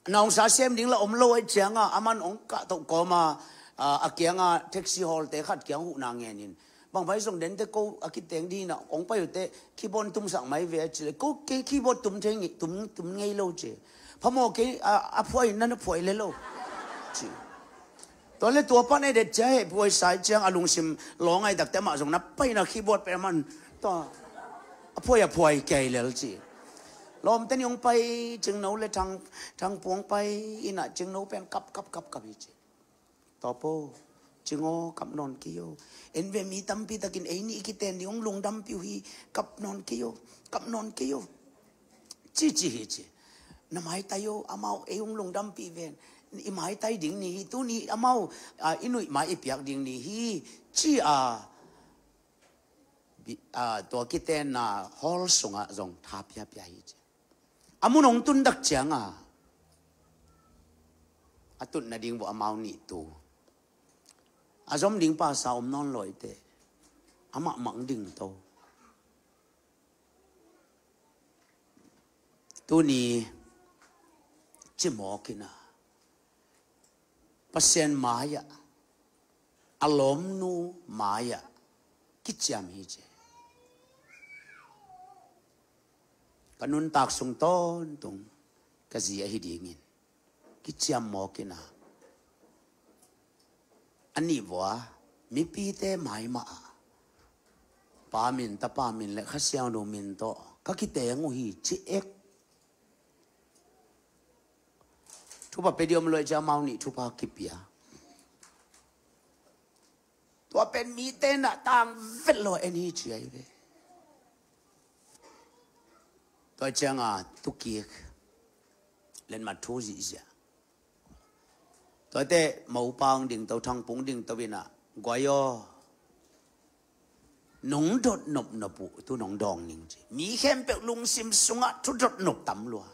naungsa sem ding la om lo ahih ciang a, aman hong kah toh kawm a, a, a kiang a taxi hawlte khat kiang huhna ngen in. Bang vai zong dente ko a kiteng ding in a, hong pai uh teh, keyboard tumsak mai ve a ci leh, ko kei keyboard tum thei ngei, tum, tum ngei lo ci. Phamawh kei, a, a phuai na na phuai le lo. Ci. Tua le tua pan ei det cia heh phuai sai ciang a lungsim law ngai takte amah zong na pai na keyboard pen aman. Tua. A phuai a phuai kei lel ci. Lawmte nih hong pai, Cingno le Thang, Thangpu hong pai, in a Cingno pen kap, kap, kap, kap hi ci. Tawpo, Cing aw, kap nawn kei o. En ve mi tampi takin ei nih i kiten ding hong lungdampi uh hi, kap nawn kei o, kap nawn kei o. Ci, ci hi ci. Na maitai o, amau ei hong lungdampi ven. I maitai ding ni hi, tuni amau, a, i nuih mai i piak ding ni hi, ci a. Bi-, a, tua kitenna hall sungah zong tha piapia hi ci. A mun hong tun dak ciang a, a tutna ding bawh amau nih tu. A zom ding pasa om nawn lawite. Amah mang ding to. Tuni cimawk in a, Pasian mai-ah, a lawmnu mai-ah kiciam hi ci. Ka nuntak sung tawntung ka zi ahi dingin kiciam mawk in a, a nih vua mipite mai mah ah Pa min, Tapa min le Kha Siangtho min tawh ka kiteng uh hi ci ek. Upa pia ding om lo ahih ciang amau nih thupha kipia. Tua pen mite na tang vet lo en hi ci ahi ve. Tua cianga tukik lenmat thu zihziah. Tuate mopa hong dingto, Thangpu hong dingto inah, guai aw, nong dot nopnop uh tu nong dawng ning ci. Mi khempeuh lungsim sungah thu dot nop tam lua.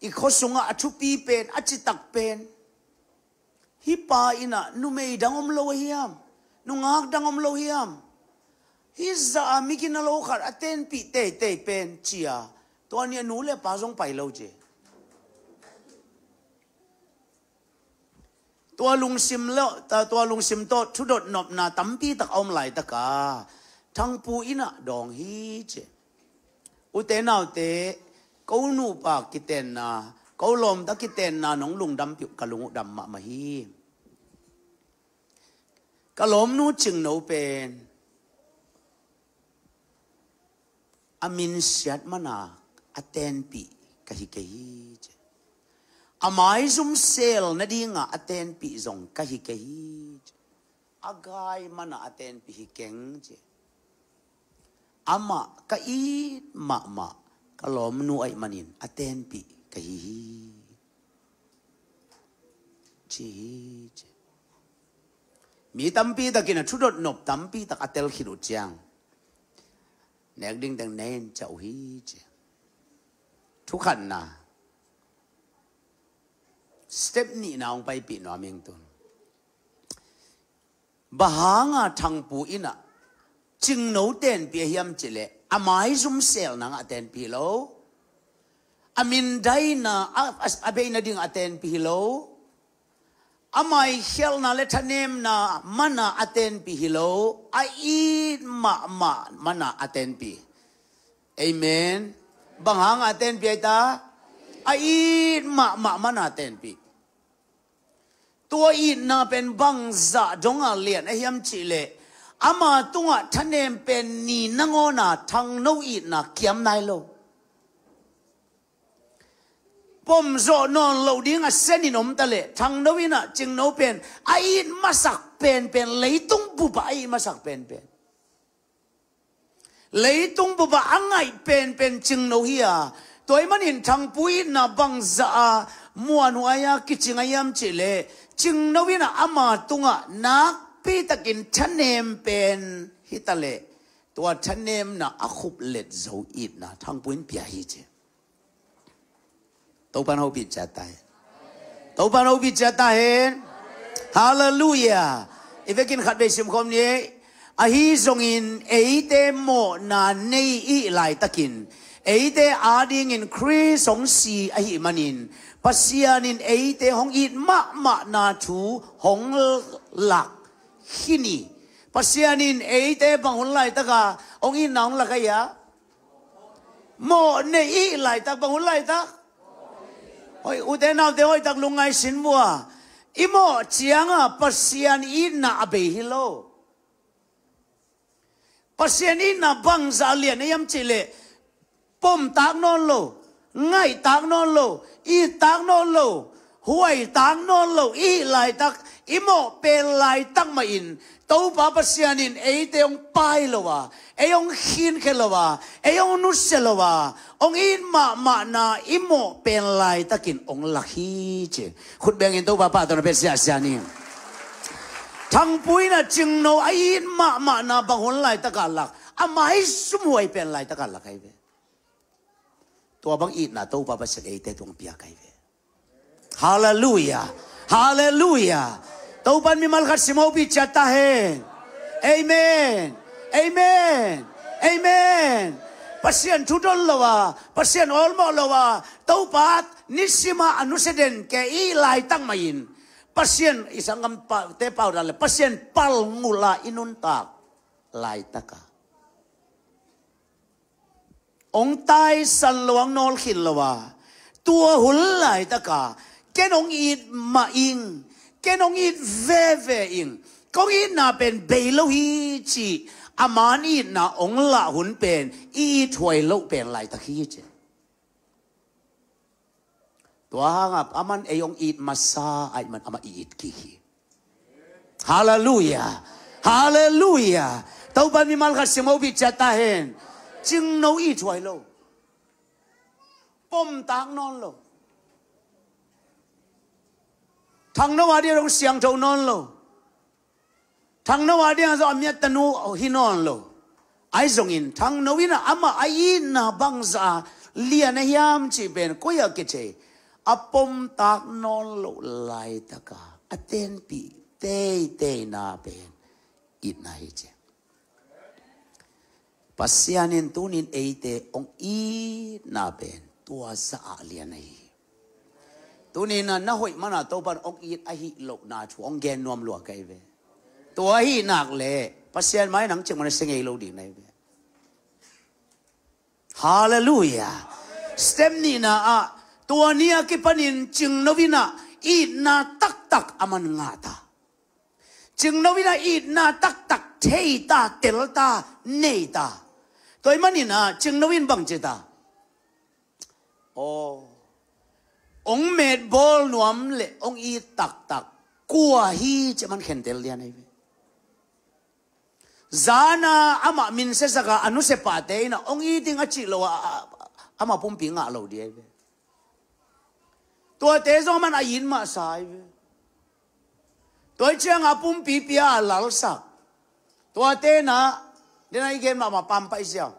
I khua sungah a thupi pen, a citak pen, hih pa inah numei dang om lo hiam? Nungak dang om lo hiam? Hih zah a migina lo khat a tenpih teitei pen cia, tua ni a nu le pa zong pai lo ci. Tua lungsim lo, ta, tua lungsim tawh thudot nopna tampi tak a om laitaka Thangpu inah dawng hi ci. Ute naute, ko nupa kitenna, ko lawmta kitenna nong lungdampih uh ka lung uh dam mahmah hi. Ka lawmnu Cingno pen a minsiat mana a tenpih ka hi kei hi ci. A maizum sel nadinga a tenpih zong ka hi kei hi ci. A gai mana a tenpih hi keng ci. Amah ka it mahmah, ka lawmnu ahih manin a tenpih ka hi hi ci hi ci. Mi tampi takin a thudot nop tampi tak a tel khit uh ciang nek ding teng nei in ciah uh hi ci. Thukhatna, step nihna hong paipih nuam ing tun. Bang hanga Thangpu inah Cingno tenpih a hiam cihleh a maizum sel nangah a tenpih lo. A mindaina a, a, a beina dingah a tenpih hi lo. A maikhialhna le thanemna mana a tenpih hi lo. A it mahmah mana a tenpih. Amen. Bang hanga a tenpih aita? A it mahmah mana a tenpih. Tua itna pen bangzah donga lian a hiam cihleh ama tungah thanem pen ni nangawna Thangno itna kiam nai lo. Pomzawh nawn loh ding a senin om taleh Thangno inah Cingno pen a it masak penpen, leitung bupah a it masak penpen. Leitung bupah a ngaih penpen Cingno hi a, tua ahih manin Thangpu itna bangzah a muanhuai a kicing a hiam cihleh Cingno inah ama tungah nakpitakin thanem pen hi taleh tua thanemna a khuplet zo itna Thangpu in pia hi ci. Topan hopih ciat ta hen. Topan hopih ciat ta hen. Halleluiah. I vekin khatvei simkhawm ni. Ahi zongin eite mawhna nei i hih laitakin eite adingin Khrist hong si ahih manin Pasian in eite hong it mahmahna thu hong lak khin hi. Pasian in eite bang hun laitaka hong itna hong lak ahi a? Mawh nei i hih laitak, bang hun laitak? Hoi, ute naute hoihtak lungngai sin vua. I mawh cianga Pasian itna a bei hi lo. Pasian itna bangzah lian a hiam cihleh pomtak nawn lo, ngaihtak nawn lo, ittak nawn lo, huaitak nawn lo i hih laitak, i mawh pen laitak mahin Topa Pasian in eite hong pai lo a, ei hong khinkhia lo a, ei hong nusia lo a, hong it mahmahna i mawh pen laitakin hong lak hi ci. Khutbengin Topa pahtawina pia siahsiah ni. Thangpu inah Cingno a it mahmahna bang hun laitaka lak? A maizum huai pen laitaka lak ahi ve. Tua bang itna Topa Pasian eite tungah piak ahi ve. Halleluiah. Halleluiah. Topan mimal khat sim hopih ciat ta hen. Amen. Amen. Amen. Pasian thudon lo a, Pasian awlmawh lo a, Topa nisima a nusia den kei i hih laitak mahin Pasian i sanggamte pau dan le Pasian palngulh a i nuntak laitaka hong taisan lo, hong nawlkhin lo a, tua hun laitaka ken hong it mah ing, ken hong it veve ing, kong itna pen bei lo hi ci, a man itna hong lah hun pen i it huai loh pen laitak hi ci. Tua hangah aman ei hong it masa ahih man amah i it kik hi. Halleluiah. Halleluiah. Topa mimal khat sim, hopih ciat ta hen. Cingno it huai lo. Pomtak nawn lo. Thangno a dia dong siangtho nawn lo. Thangno a dia zong a miattanu hi nawn lo. Ahi zongin thangno in ah amah a itna bangzah a lian a hiam cih pen koi ah kithei. A pomtak nawn lo laitaka a tenpih teiteina pen itna hi ci. Pasian in tunin eite hong itna pen tua zah a lian ahi hi. Tunin ah na hoih mana Topan hong it ahih lohna thu hong gen nuam lua ka hi ve. Tua ahih nak leh Pasian mai nang cik mana sia ngei lo ding na hi ve. Halleluiah. Step nihna ah, tua ni a kipanin cingno in ah itna taktak aman ngah ta. Cingno in ah itna taktak thei ta, tel ta, nei ta. Tua ahih manin ah cingno in bang ci ta. Aw, hong metbawl nuam le hong it taktak kua hi ci man khentel lian ahi ve. Zan a amah min siasak a, a nusia pahte in ah hong it ing a cih lo a, a, a, amah pumpi ngah lo ding ahi ve. Tuate zong aman a it mahsa ahi ve. Tua hi ciang a pumpi pia a lalsak. Tuate in ah, den a i gen mahmah pampai siau.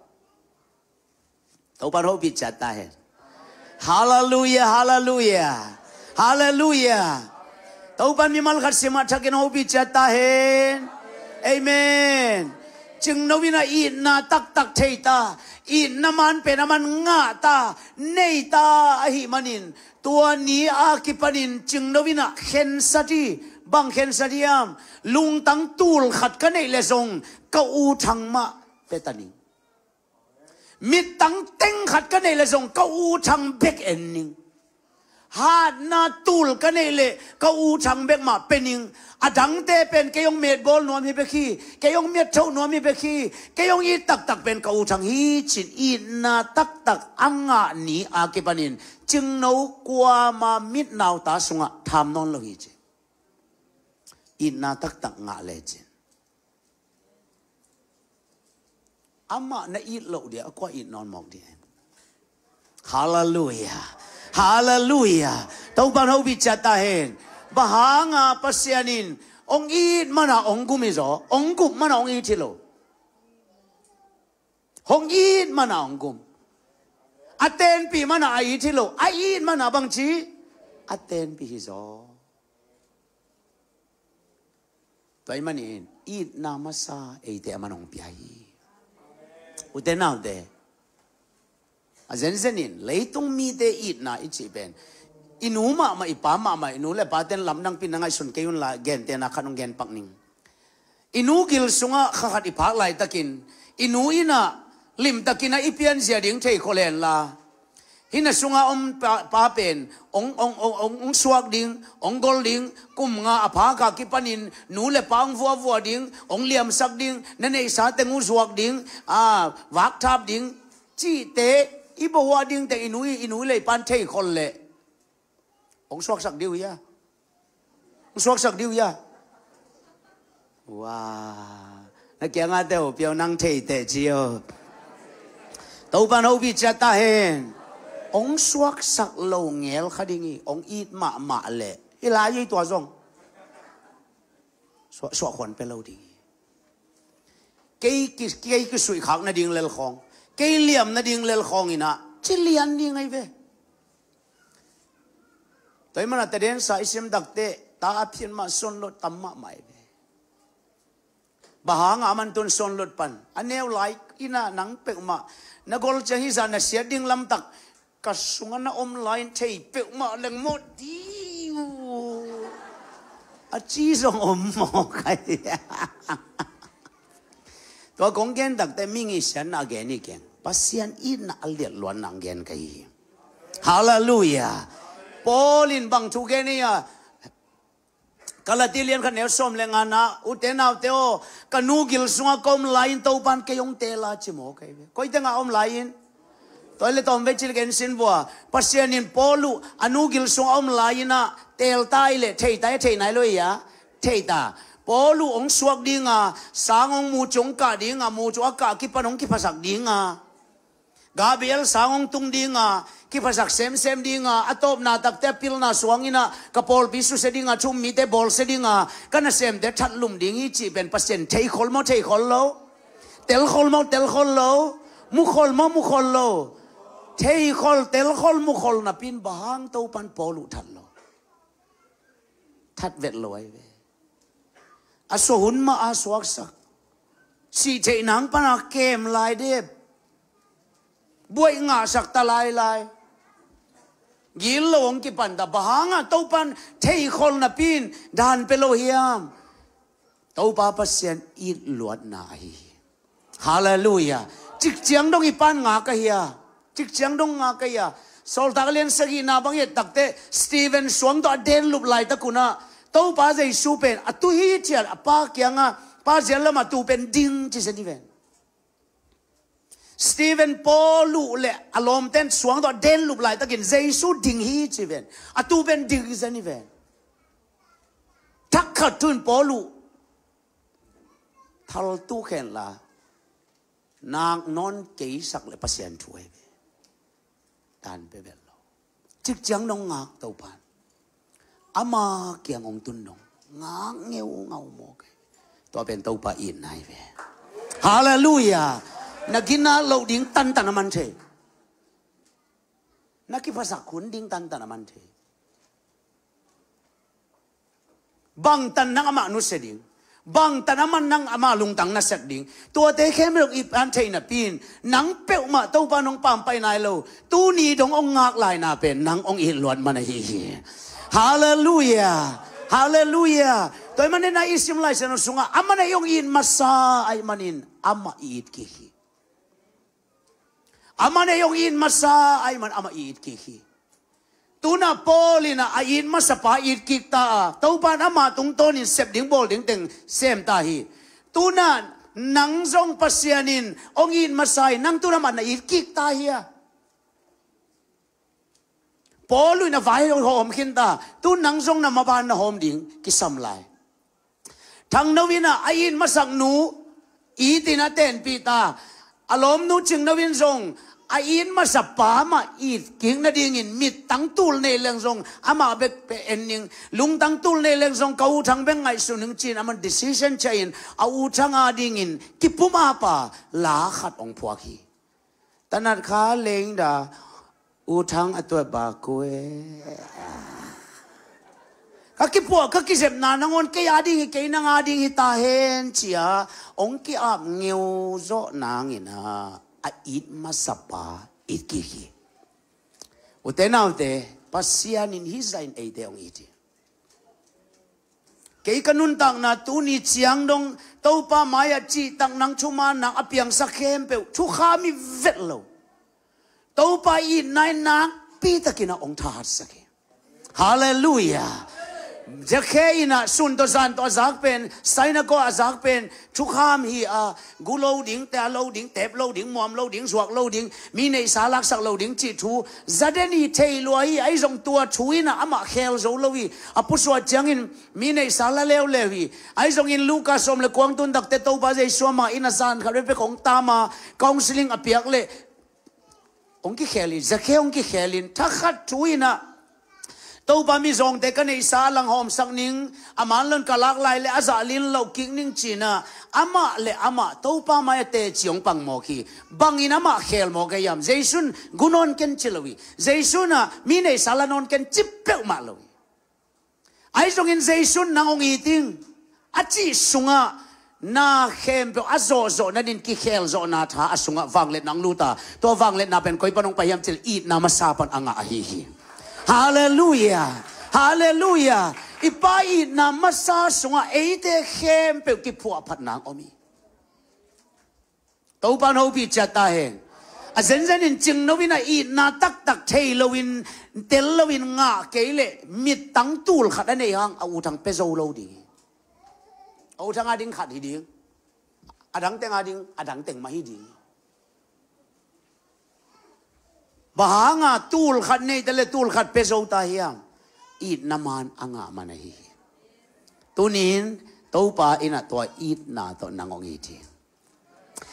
Topan hopih ciat ta hen. Halleluiah, halleluiah, halleluiah. Topan mimal khat sim ah, thakin hopih ciat ta hen. Amen. Cingno in ah itna taktak thei ta, itna man pen aman ngah ta, nei ta ahih manin, tua ni a kipanin cingno in ah khensat hi. Bang khensat hiam? Lungtang tul khat ka neih leh zong ka U Thang mah pia ta ning. Mittang teng khat ka neih leh zong ka U Thang bek en ning. Hatna tul ka neih leh ka U Thang bek mah pia ning. A dangte pen kei hong metbawl nuam hi bek hi, kei hong miatthoh nuam hi bek hi, kei hong it taktak pen ka U Thang hi ci-in itna taktak a ngah ni a kipanin cingno kuamah mitnauta sungah tham nawn lo hi ci. Itna taktak ngah lecin amah na it loh dia a kua it nawn mawk ding? Halleluiah. Halleluiah. Topan hopih ciat ta hen. Bang hanga Pasian in hong it mana hong gum hi zaw, hong gum mana hong it hi lo. Hong it mana hong gum. A tenpih mana a it hi lo. A it mana bangci? A tenpih hi zaw. Tua ahih manin itna masa eite aman hong pia hi. Ute naute, a zenzenin leitung mite itna i cih pen i nu mahmah, i pa mahmah, i nu le paten lamdang pi na ngaihsun kei unla, gentehna khat hong genpak ning. I nu gil sungah kha khat i phak laitakin i nu in ah limtakin ah i pianzia ding thei khol henla, hih na sunga om pa, pa pen hong, hong, hong, hong, hong suak ding, hong gol ding, kum nga a phak a kipanin nu le pa hong vuavua ding, hong liamsak ding, na neihsa teng uh zuak ding, a, vakthap ding, cihte i bawa ding teng i nu i, i nu le i pan thei khol leh hong suaksak ding uh hia? Hong suaksak ding uh hia? Wa, na kiangah te uh piau nang theiteh ci uh. Topan hopih ciat ta hen. Hong suaksak lo ngel kha ding hi, hong it mahmah leh. Hi lai hi tua zong. Suak, suak khuan pia lo ding hi. Kei ki, kei kisuihkhak nading lel khawng, kei liam nading lel khawng in ah ci lian ding ahi ve. Tua ahih manin ah tadensa i sim takteh ta a phiat mah suanlot tam mahmah ahi ve. Bang hanga aman tun suanlot pan a neu lai in ah nang peuhmah na gol ciang hih zah na siat ding lamtak ka sungah na om lai in thei peuhmah lengmawh ding uh a ci zong om mawk ahi. Tua kong gen takteh mi ngihsiatna a gen hi keng. Pasian itna a liatluatna a gen ka hi. Halleluiah. Paul in bang thu gen hi a, Galati lian khat neu sawm le ngana, ute naute aw, ka nu gil sungah ka om lai-in Topan kei hong teel a ci mawk ahi ve. Koi tengah om lai-in? Tua le tawm vei cil ken sin vua. Pasian in Paul uh a nu gil sung a om lai-in ah, teelta i le theita i thei nai lo i a, theita. Paul uh hong suak dinga, sang hong mu cung kah dinga, mu cu a kah kipan hong kiphasak dinga. Gabriel sang hong tung dinga, kiphasak semsem dinga, a tawpna takte a pilna suangin ah ka pawlpi susia dinga, thu um mite bawlsia dinga, ka nasemte thatlum ding hi cih pen Pasian theikhol maw theikhol lo? Telkhol maw telkhol lo? Mukhol maw mukhol lo? Theikhol, telkhol, mukhol napi-in bang hang Topan Paul uh that lo? That vet lo ahi ve. A sua hun mah a suaksak. Sih theih nang pana kem lai dep. Buaih ngahsak ta lailai. Gil lo hong kipan ta. Bang hangah Topan theikhol napi-in dan pia lo hiam? Topa Pasian it luatna ahi hi. Halleluiah. Cikciang dong i pan ngak a hia? Cikciang dong ngak a hia? Sawltak a lian sagihna bang i et takte, Stephen suang tawh a denlup laitak un ah, Topa Jesu pen a tu hithiat a Pa kiangah, Pa zial lamah tu pen ding ci zen hi ven. Stephen, Paul uh le a lawmten suang tawh a denlup laitakin Jesu ding hi ci ven. A tu pen ding zen hi ven. Thak khat thu-in Paul uh thaltu khen la, nak nawn kei sak le Pasian thu ahi ve. Dan pia bel lo. Cikciang nong ngak Topan, ama kiang hong tun nong ngak ngeungau mawk hi. Tua pen Topa itna hi ve. Halleluiah. Na gina loh ding tantan a man thei. Na kiphasak hun ding tantan a man thei. Bangtan nang amah nusia ding, bangtan amah nang amah lungtang nasak ding. Tuate khempeuh i pan theih napi-in, nang peuhmah Topa nong pampaih nai lo. Tuni dong hong ngak laina pen nang hong it luat man ahi hi. Halleluiah. Halleluiah. Tua ahih manin ah i sim Lai Siangtho sungah, a man a i hong it masa ahih manin amah i it kik hi. A man a i hong it masa ahih man amah i it kik hi. Tu-in ah Paul in ah a it masapa it kik ta a, Topa in ama tungtawnin sep ding bawl ding teng sem ta hi. Tu-in ah nang zong Pasian in hong it masa hi, nang tu-in amah na it kik ta hi a. Paul in a vai hawm khin ta, tu-in nang zong na maban na hawm ding kisam lai. Thangno in ah a it masak nu itin a tenpih ta. A lawmnu Cingno in zong a it masa pa mah it kik nadingin mittang tul nei leng zong amah bek pia en ning, lungtang tul nei leng zong ka U Thang bek ngaihsun ning ci-in amah decision ciah in a U Thang adingin kipum a pa la khat hong phuak hi. Tanat kha leng da, U Thang a tuat ba kue. Ka kiphuah, ka kizepna nangawn kei ading hi, kei nang ading hi ta hen ci-a hong ki-ap ngeu zawh nangin ah a it masapa it kik hi. Ute naute, Pasian in hih zah in eite hong it hi. Kei ka nuntakna tuni ciang dong Topa mai-ah cihtak nang thuman nang a piangsak khempeuh thukham hi vet lo. Topa itna in nakpi takin ah hong thahatsak hi. Halleluiah. Zakhe in ah sun tawh zan tawh a zak pen, synagogue a zak pen thukham hi a, gu lo ding, tea lo ding, tep lo ding, muam lo ding, zuak lo ding, mi neihsa laksak lo ding cih thu za den hi, thei lua hi. Ahi zong tua thu in ah amah khel zo lo hi. A pusuah ciangin mi neihsa la leuleu hi. Ahi zongin Luka sawm le kua hong tun takte Topa Jesu amah in ah zan khat bekbek hong tam a, counselling a piak leh hong kikhel hi. Zakhe hong kikhel in, thakhat thu in ah Topa, mizawngte ka neihsa a lang hawmsak ning, a man lo-in ka lak lai leh a zah lin loh kik ning ci-in ah amah le amah Topa mai-ah teci hong pang mawk hi. Bangin amah khel mawk ahi hiam? Jesu in gu nawn ken ci lo hi. Jesu in ah mi neihsa la nawn ken ci peuhmah lo hi. Ahi zongin Jesu in nang hong it ing a cih sungah na khempeuh a zawhzawh nadin kikhel zawhna tha a sungah vangliatna hong lut a, tua vangliatna pen koi pan hong pai hiam cih leh itna masa pan a ngah ahi hi. Halleluiah. Halleluiah. I Pa itna masa sungah eite khempeuh kiphuahphatna hong om hi. Topa in hopih ciat ta hen. A zenzen in Cingno in ah itna taktak thei loin, tel loin ngah kei leh mittang tul khat a neih hang a U Thang pia zo lo ding hi. A U Thang ading khat hi ding. A dang teng ading a dang teng mah hi ding. Bang hanga tul khat neite le tul khat pia zo ta hiam? Itna man a ngah man ahi hi. Tunin Topa in ah tua itna tawh nang hong it hi.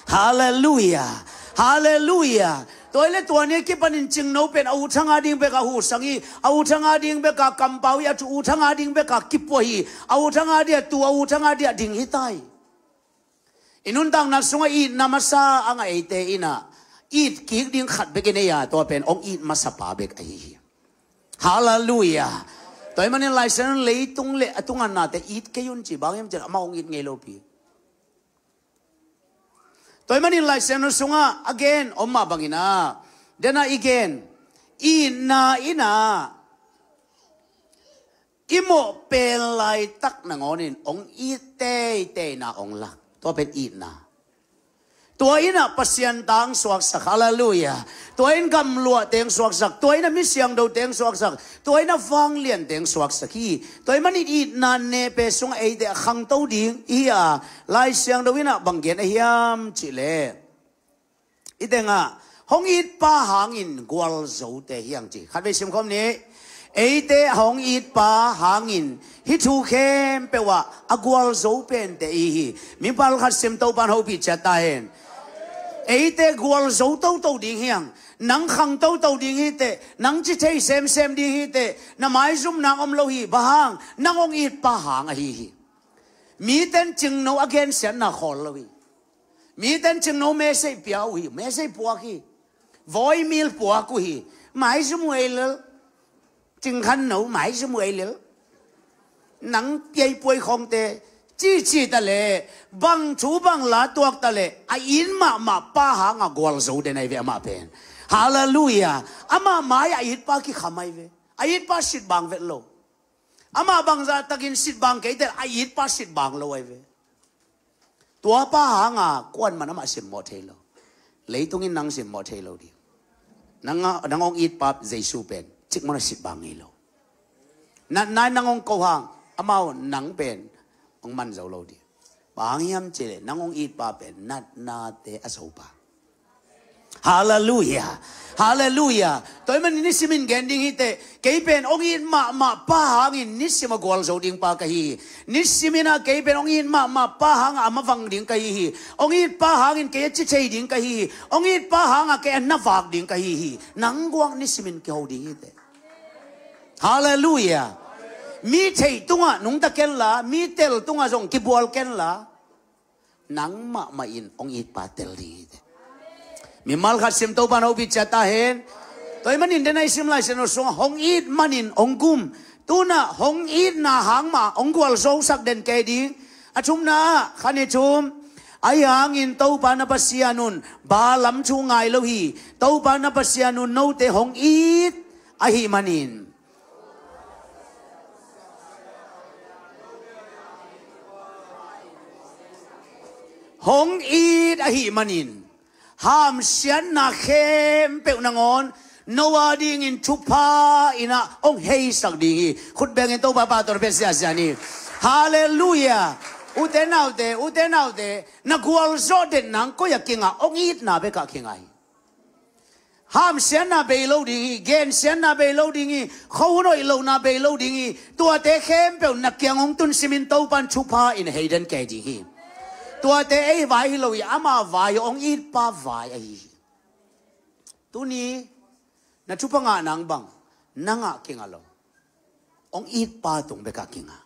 Halleluiah. Halleluiah. Tua hi le tua ni a kipanin cingno pen a uthang a ding bek a husang hi. A uthang a ding bek a kampau hi. A uthang a ding bek a kipua hi. A uthang a dia tu, a uthang a dia ding hi ta hi. I nuntakna sungah itna masa a ngah eite in ah it kik ding khat bek i nei a, tua pen hong it masa pa bek ahi hi. Halleluiah. Tua ahih manin Lai Siangtho in leitung le a tunga nate it kei un ci, bang hiam cih leh amah hong it ngei lopi. Tua ahih manin Lai Siangtho sungah a gen om mah bangin ah, den a i gen, itna in ah i mawh pen laitak nangawnin hong it teiteina hong lak. Tua pen itna. Tua in ah Pasian ta hong suaksak, halleluiah. Tua in gamluahte hong suaksak, tua in ah mi siangthote hong suaksak, tua in ah vangliante hong suaksak hi. Tua ahih manin itna nepe sungah eite a khangto ding hi a, Lai Siangtho in ah bang gen a hiam cih leh, i tengah hong it pa hangin gualzote hi hang ci. Khatvei simkhawm ni. Eite a hong it pa hangin hih thu khempeuh ah a gualzo pente i hi. Mimal khat sim, Topa'n hopih ciat ta hen. Eite gualzo toto ding hi hang. Nang khang toto ding hi teh, nang ci thei semsem ding hi teh, na maizum nang om lo hi, bang hang, nang hong it pa hang ahi hi. Mite'n cingno a gensiatna khawl lo hi. Mite'n cingno message pia uh hi, message puak hi. Voice mail puak uh hi. Maizum uh ei lel. Cingkhan no, maizum uh ei lel. Nang piaipuai khawngte, cici ta leh, bang thu bang la tuak ta leh, a it mahmah pa hanga gualzo den ahi ve amah pen. Halleluiah. Amah mai a it pa kikham ahi ve. A it pa sitbang vet lo. Amah bangzah takin sitbang kei teh, a it pa sitbang lo ahi ve. Tua pa hanga kuaman amah simmawh thei lo. Leitung in nang simmawh thei lo ding. Nang a, nang hong it pa Jesu pen cikmah a sitbang ngei lo. Natna in nang hong ko hang, amau nang pen hong man zo lo ding. Bang hang hiam cih leh nang hong it pa pen natnate a zo pa. Halleluiah. Halleluiah. Tua ahih manin nisimin gen ding hi teh, kei pen hong it mahmah pa hangin nisim a gualzo ding pa ka hi hi. Nisimin ah kei pen hong it mahmah pa hanga a mavang ding ka hi hi. Hong it pa hangin kei a ci thei ding ka hi hi. Hong it pa hanga kei a na vak ding ka hi hi. Nang guak nisimin kiho ding hi teh. Halleluiah. Mi theih tungah nungta kenla, mi tel tungah zong kibual kenla, nang mahmah in hong it pa tel ding hi teh. Mimal khat sim, Topa'n hopih ciat ta hen. Tua ahih manin den a i sim Lai Siangtho sungah hong it manin hong gum. Tu-in ah hong itna hang mah hong gualzosak den kei ding. A thumna ah, khan i thum. Ahi hangin Topa na Pasian un Balaam thu ngai lo hi. Topa na Pasian un note hong it ahih manin. Hong it ahih manin, hamsiatna khempeuh nangawn no a dingin thupha in ah hong heisak ding hi. Khut bengin Topa pahtawi pia siasia ni. Halleluiah. Ute naute, ute naute, na gualzawh den nang koi ah kingah? Hong itna bekah kingah hi. Hamsiatna bei lo ding hi, gensiatna bei lo ding hi, khuahun hoih lohna bei lo ding hi. Tuate khempeuh na kiang hong tun simin Topa'n thupha in hei den kei ding hi. Tuate ei vai hi lo hi, ama vai, hong it pa vai ahi hi. Tuni na thupha ngah nang bang, nang ah kingah lo. Hong it pa tung bekah kingah.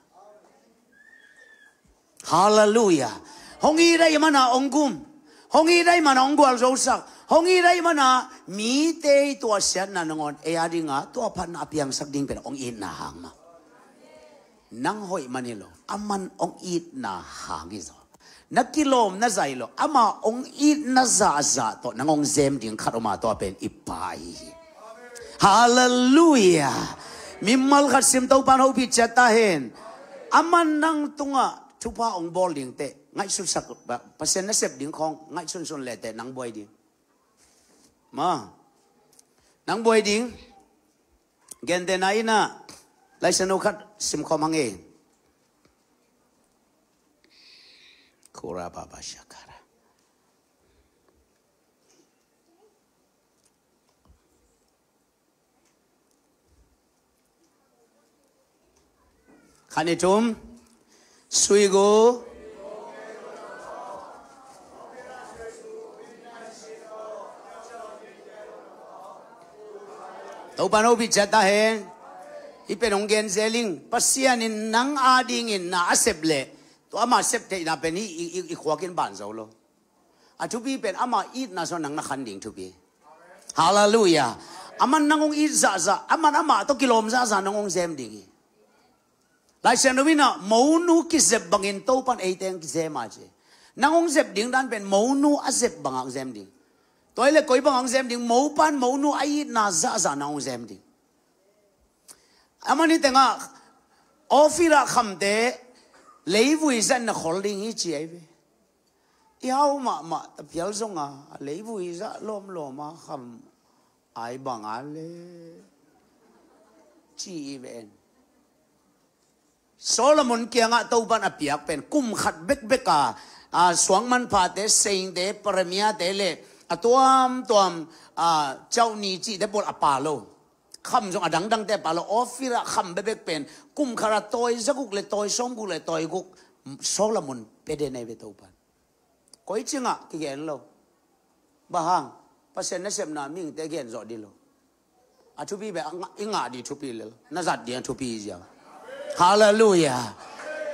Halleluiah. Hong it ahih mana hong gum. Hong it ahih mana hong gualzosak. Hong it ahih mana mite i tuahsiatna nangawn ei a dinga tua phatna a piangsak ding pen hong itna hang mah. Nang hoih man hi lo, aman hong itna hang hi zaw. Na kilawm na zah hi lo, ama hong itna zahzah tawh nang hong zem ding khat om a, tua pen i pa ahi hi. Halleluiah. Mimal khat sim, Topa'n hopih ciat ta hen. Aman nang tungah thupha hong bawl ding teh ngaihsutsak, Pasian nasep ding khawng ngaihsunsun le teh nang buai ding. Ma, nang buai ding. Gentehna in ah, Lai Siangtho khat simkhawm hang e. Kura baba shakara. Khan i tum. Sui gu. Topan hopih ciat ta hen. Hih pen hong gen zel ing. Pasian in nang adingin na a sep leh, tua ama sep theihna pen hih i, i, i khuak in ban zo lo. A thupi pen ama itna sung nang na khan ding thupi. Halleluiah. Aman nang hong it zahzah, aman amah tawh kilawm zahzah nang hong zem ding hi. Lai Siangtho in ah monu kizep bangin Topan eite hong kizem a ci. Nang hong zep ding dan pen monu a zep bangah hong zem ding. Tua hi leh koi bangah hong zem ding, mopan monu a itna zahzah nang hong zem ding. Aman hi tengah Ofir ah khamte leivui zah in na khol ding hi ci ahi ve. I hau mahmah tapial zong a, a leivui zah lawmlawm a kham ai bang a le ci i ve en. Solomon kiangah Topan a piak pen kum khat bekbek a, a, suang manphate, seingte, premierte le a tuamtuam, a, cauhni cihte pawl a pha lo. Kham zong a dangdangte a pha lo. Ofir ah kham bekbek pen kum khat a tawi zaguk le tawi sawmguk le tawi guk Solomon pia den ahi ve Topan. Koi cingah kigen lo. Bang hang? Pasian nasepna mihingte gen zawh dih lo. A thupi beh a ngah, i ngah dih thupi lel. Na zat dih a thupi ziau. Halleluiah.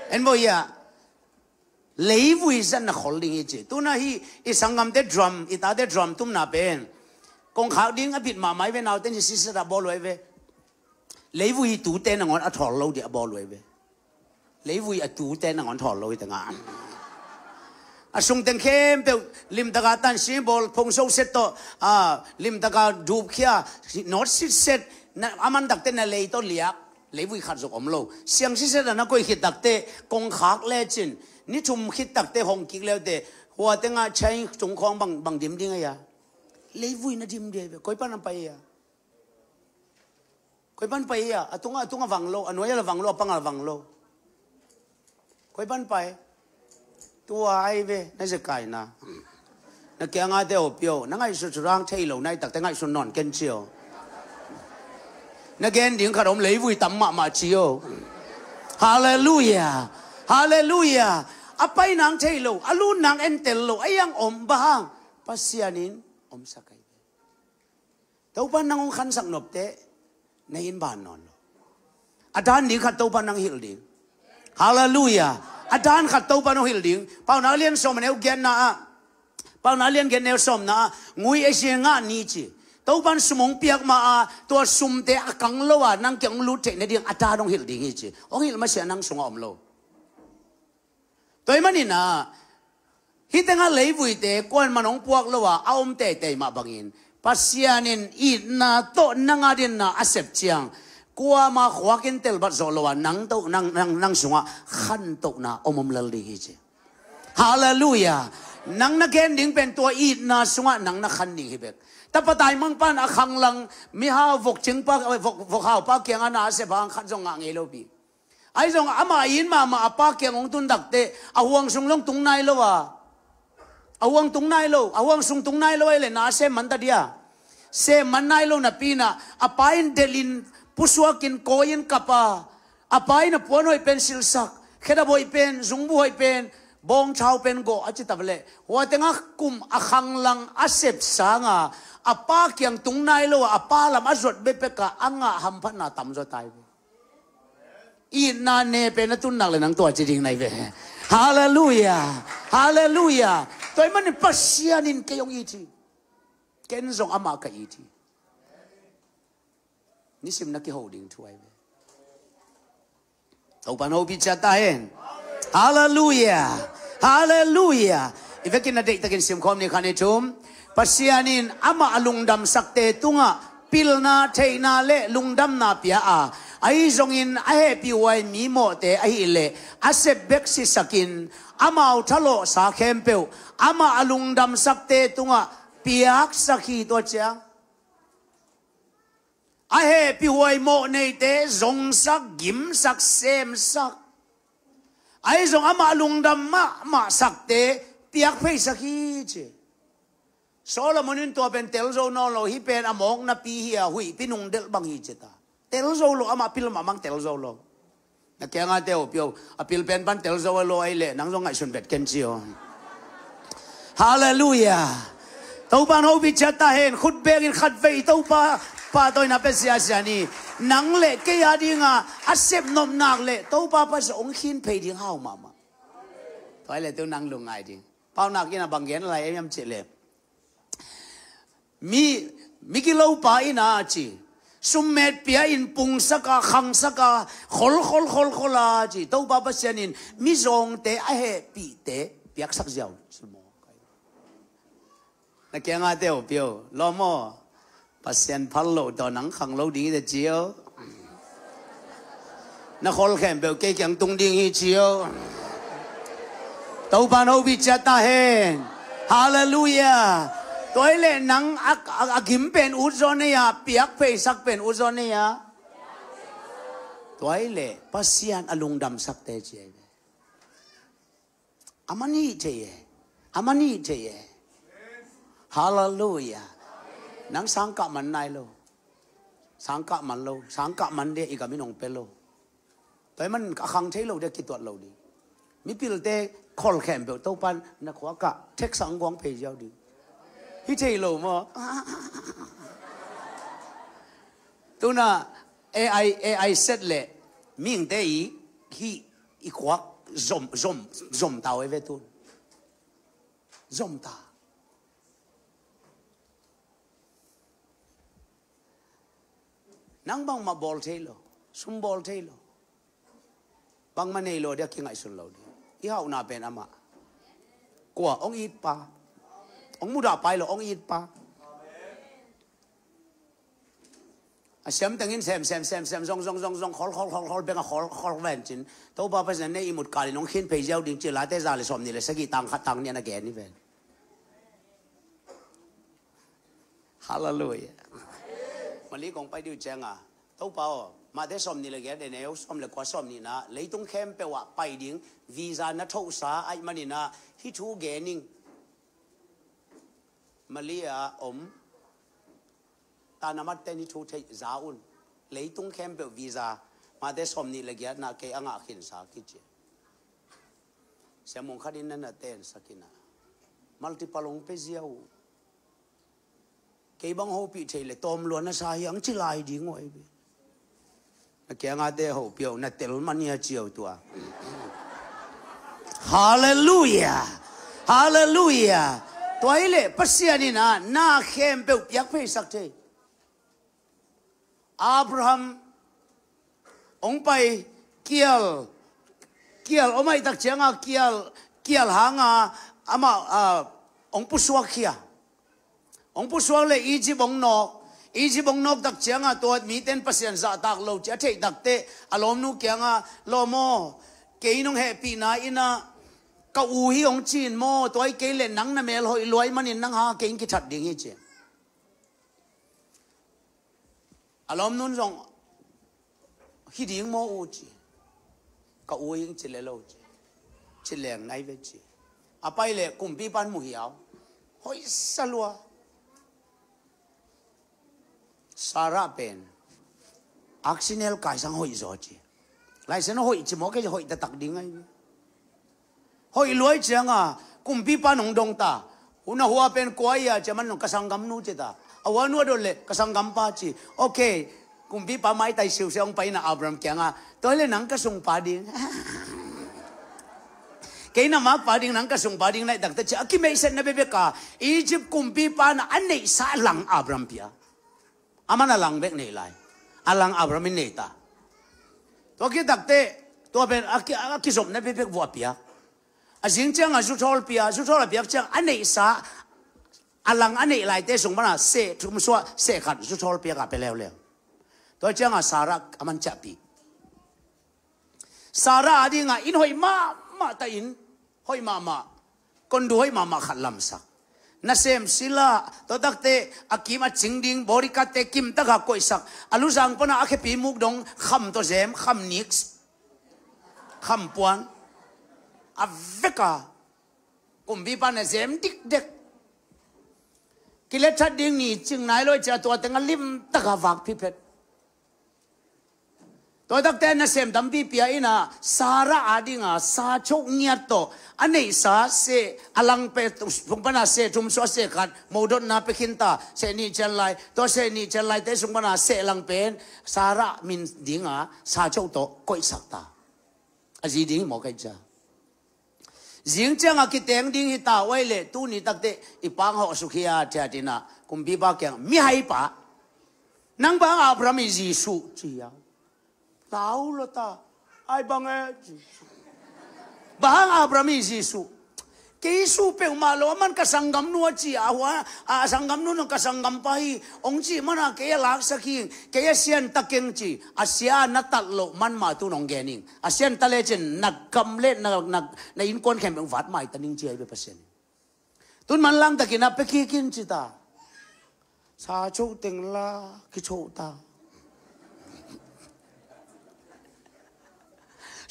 En bo ia. Leivui zah in na khol ding hi ci. Tuna hi i sanggamte drum, i tate drum tumna pen kongkhak ding a bit mahmah hi ve, naute in hi sisat a bawl uh ahi ve. Leivui tute nangawn a thawl lo dih a bawl uh ahi ve. Leivui a tute nangawn thawl lo hi tengah. A sungteng khempeuh limtaka tansi bawl, phungso set tawh, a, limtaka dupkhia, nawt sitset, na, a man takte na lei tawh liak, leivui khat zong om lo. Siang sitset a na koih khit takte, kongkhak lecin, ni thum khit takte hong kik leute, hua tengah chain tungkhawng bang, bang dim ding a ia. Leivui na dim dih a ia, koi pan a pai ia. Koi pan pai ia, a tungah, a tungah vang lo, a nuai a la vang lo, a pangah la vang lo. Koi pan pai. Tua ai ve, na zekai na. Na kiangah te o pio, na ngaihsut surang thei lo, na i takte ngaihsut nawn ken cio. Na gen ding khat om leivui tam mahmah cio. Halleluiah. Halleluiah. A pai nang thei lo, a lut nang entel lo, a iang om bang hang? Pasian in omsak ai ve. Topan nang hong khansak nopte, na in ban nawn lo. A dan ding khat Topan nang hilh ding. Halleluiah. A dan khat Topan hong hilh ding. Paunak lian sawm a neu giatna ah. Paunak lian giat neu sawmna ah. Ngui a sia ngah ni ci. Topan sum hong piak ma a, tua sumte a kang lo a, nang kiang hong lut theih nading a dan hong hilh ding hi ci. Hong hilh masiah nang sungah om lo. Tua ahih manin ah, hih tengah leivuite kuaman hong puak lo a, a om teitei mah bangin, Pasian in itna tawh nang adingin na a sep ciang, kuamah khuak in telbat zawh lo a, nang toh, nang, nang, nang sungah khantohna om om lel ding hi ci. Halleluiah. Nang na gen ding pen tua itna sungah nang na khan ding hi bek. Tapa taimangpa'n a khanglang mihau vokcingpa, vok, vokhaupa kiangah na a sep hang khat zong ngah ngei lo pi. Ahi zong amah in mahmah a pa kiang hong tun takte, a huang sung zong tung nai lo a. A huang tung nai lo, a huang sung tung nai lo ahih leh na a sem man ta dia. Sem man nai lo napi-in ah, a pa in delhin pusuakin kawi-in kap a. A pa in a puan hoih pen silhsak, khedap hoih pen, zungbu hoih pen, bawngthau pen gawh a ci ta leh. Hua tengah kum a khanglang a sep sanga, a pa kiang tung nai lo a, a pa lam a zuat bekbek a, a ngah hamphatna tamzaw ta hi ve. Itna ne pen a tun nak leh nang tua ci ding na hi ve. Halleluiah. Halleluiah. Tua ahih manin Pasian in kei hong it hi. Ken zong amah ka it hi. Nisim na kiho ding thu ahi ve. Topan hopih ciat ta hen. Halleluiah. Halleluiah. I vekin na deihtakin simkhawm ni, khan i tum. Pasian in amah a lungdamsakte tungah pilna, theihna le lungdamna pia a, ahi zongin a hehpihhuai mi mawhte ahih leh a sep bek sisakin, amau thalawhsa khempeuh amah a lungdamsakte tungah piaksak hi. Tua ciang a hehpihhuai mawhneite zongsak, gimsak, semsak. Ahi zong amah lungdam mahmah sakte piakpheisak hi ci. Solomon in tua pen telzo nawn lo, hih pen a mawk napi hi a, huihpi nungdelh bang hi ci ta. Telzo lo, amah pil mahmah telzo lo. Na kiangah te uh pio, a pil pen pan tel zo a lo ai leh nang zong ngaihsun vet ken ci aw. Halleluiah. Topan hopih ciat ta hen, khut bengin khatvei Topa pahtawina pia siasia ni. Nang le kei a dinga a sep nopnak le Topa pasia hong khin phei ding hau mahmah. Tua ai leh tu nang lungngai ding. Paunak in a bang gen lai em em cih leh, mi, mi gilopa in a ci, summet pia in pungsaka khangsaka khol khol khol khol a ci, Topa Pasian in mizawngte a hehpihte piaksak ziau. Na kiangah te uh pio, lawm aw, Pasian phal loh tawh nang khang lo ding hi ta ci aw. Na khol khempeuh kei kiang tung ding hi ci aw. Topan hopih ciat ta hen. Halleluiah. Tua ai leh nang a, a, a gim pen ut zaw nei a, piak pheisak pen ut zaw nei a. Tua ai leh Pasian a lungdamsakte ci ai ve. A man hih thei e. A man hih thei e. Halleluiah. Nang sangkah man nai lo. Sangkah man lo. Sangkah man dia i gam in hong pia lo. Tua ai man a khang thei lo dia kituat lo ding. Mipilte khol khempeuh Topan na khuakah theksa hong guang phei ziau ding. Hih thei lo maw? Tuna A I, A I set leh mihingte i hih i khuak zom, zom, zom ta uh e ve tun. Zom ta. Nang bangmah bawl thei lo, sum bawl thei lo. Bangmah nei lo dia kingaihsun lo ding. I hauhna pen amah. Kua hong it pa. Hong mudah pai lo, hong it pa. A siam tengin sem, sem, sem, sem, zong, zong, zong, zong, khol, khol, khol, khol, beng a khol, khol ven cin. Topa Pasian nei i mut kalin hong khin phei ziau ding ci, Late za le sawm nih le sagih tang khat tang nih a na gen hi ven. Halleluiah. Mali kong pai dih uh cianga, Topa aw, Mate sawm nih le giat, a neu sawm le kua, sawm nihna, leitung khempeuh ah pai ding visa na thohsa ahih maninah hih thu gen ing. Mali a om tana matte ni thu theih za un. Leitung khempeuh visa, Mate sawm nih le giatna kei a ngah khinsa kici. Siamung khatin na na tensak inah, multiple hong pia ziau uh. Kei bang hopih thei le tawm lua na sa hiang ci lai ding uh ahi ve. Na kiangate hopih uh, na tel man hia ci uh tua. Halleluiah. Halleluiah. Tua hileh Pasian inah na khempeuh piak pheisak thei. Abraham hong pai, kial, kial om ahih tak cianga kial, kial hanga amah, ah, hong pusuak khia. Hong pusuak le Egypt hong nawk. Egypt hong nawk tak cianga tua miten Pasian zahtak lo ci a theih takteh a lawmnu kianga, lawm aw, kei nong hehpihna inah ka u hi hong cin maw, tua hi kei le nang na mel hoih luai manin nang hanga kei in kithat ding hi ci. A lawmnun zong hi ding maw u ci. Ka u ing ci le lo ci. Ci leng nai ve ci. A pai le kumpipan mu hiau. Hoih sa lua. Sarah pen aksinel kaisang hoih zaw ci. Laisen hoih ci maw, kei hoih taktak ding ahi. Hoih luai cianga kumpipa nong dong ta. Huna hua pen kua ia cia man nong ka sanggamnu ci ta. A huanu a dot le ka sanggampa ci. Okay. Kumpipa maitai siusia hong paina Abraham kianga, tua le nang ka sungpa ding. Kei na makpa ding, nang ka sungpa ding naih takte cia a kimeihsetna bebeka Egypt kumpipa na a neihsa a lang Abraham pia. A man a lang bek nei lai. A lang Abraham in nei ta. Tua kitakte tua pen a, ki, a kizopna bekbek vua piak. A zing cianga zuthawl pia, zuthawl a piak ciang a neihsa a lang a neih laite sung mana seh thum suah seh khat zuthawl piaka pia leuleu. Tua cianga Sarah a man ciahpih. Sarah a dinga inn hoih mahmah ta in, hoih mahmah, kondu hoih mahmah khat lamsak. Nasem sila, tua takte a kim a cing ding bodyguardte kim taka koihsak. A luzang pana a khepi muk dong kham tawh zem, kham nik, kham puan. A veka kumpipa na zem dikdek. Kilet that ding ni cing nai loi cia tua teng a lim taka vak phiphet. Tua takte nasem tampi pia in ah, Sarah a dinga sa cho ngiat tawh a neihsa seh a lang pen, sung pana seh thum suah seh khat, modotna pia khin ta, seh nih cian lai, tua seh nih cian laite sung pana seh lang pen Sarah min dinga sa cho tawh koihsak ta. A zi ding hi maw kai cia. Zing ciangah kiteng ding hi ta uai leh, tuni takte i pang hawh suk hi a, thiat in ah kumpipa kiang, mihaipa, nang bang Abraham i zi suh ci a. Lau lo ta. Ai bang e ci. Bang Abraham i zi suh. Kei suh peuhmah lo, a man ka sanggamnu a ci a, hua a sanggamnu nong ka sanggampa hi, hong cih mana kei a laksak hi, kei a sian ta keng ci. A sia na tat loh man mah tu nong gen ing. A sian ta lecin na gam le na, na, na innkuan khempeuh vat mai ta ning ci ahi ve Pasian in. Tun manlang takin a pia kik in ci ta. Sa cho teng la kicho ta.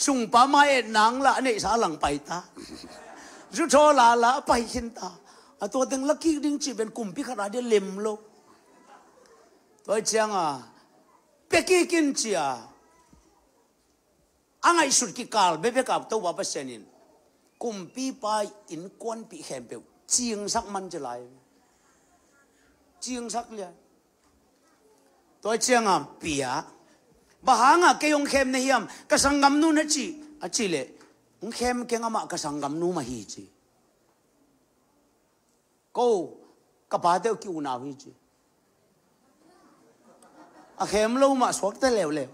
Sungpa ma et nang la a neihsa a lang pai ta. Zu thaw la la a pai khin ta. A tua teng la kik ding ci pen kumpi khat a dia lem lo. Tua cianga pia kik in ci a. A ngaihsut kikal bekbek a Topa Pasian in kumpipa innkuanpih khempeuh cingsak man ci lai. Cingsak lian. Tua cianga pia. Bang hanga kei hong khem na hiam, ka sanggamnu na ci, a ci leh, hong khem keng, amah ka sanggamnu mah hi ci. Ko, ka pate uh ki-unau hi ci. A khem lo mah suakta leuleu.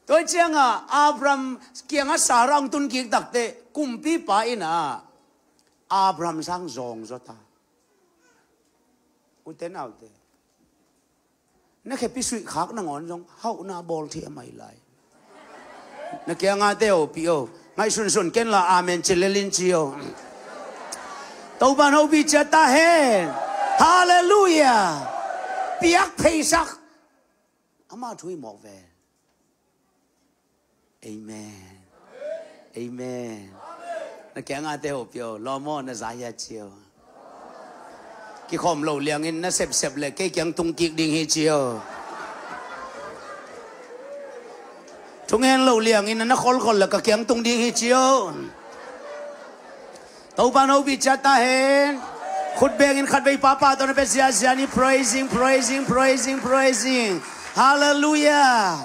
Tua cianga Abraham kianga Sarah hong tun kik takte kumpipa in ah Abraham sang zawng zaw ta. Ute naute, na khepi suih khak nangawn zong hauhna bawl thei a mai lai. Na kiangate o pi o, ngaihsunsun ken la amen ci lelin ci o. Topan hopih ciat ta hen. Halleluiah. Piak pheisak. Ama thu i mawk ve. Amen. Amen. Na kiangate hopih o, lawm aw, na za hia ci o. Kikhawm lo liangin na sepsep le kei kiang tung kik ding hi ci o. Thungen lo liangin na kholkhol le ka kiang tung ding hi ci o. Topan hopih ciat ta hen. Khut bengin khatvei papa tawh na pia ziazia ni, praising, praising, praising, praising. Halleluiah.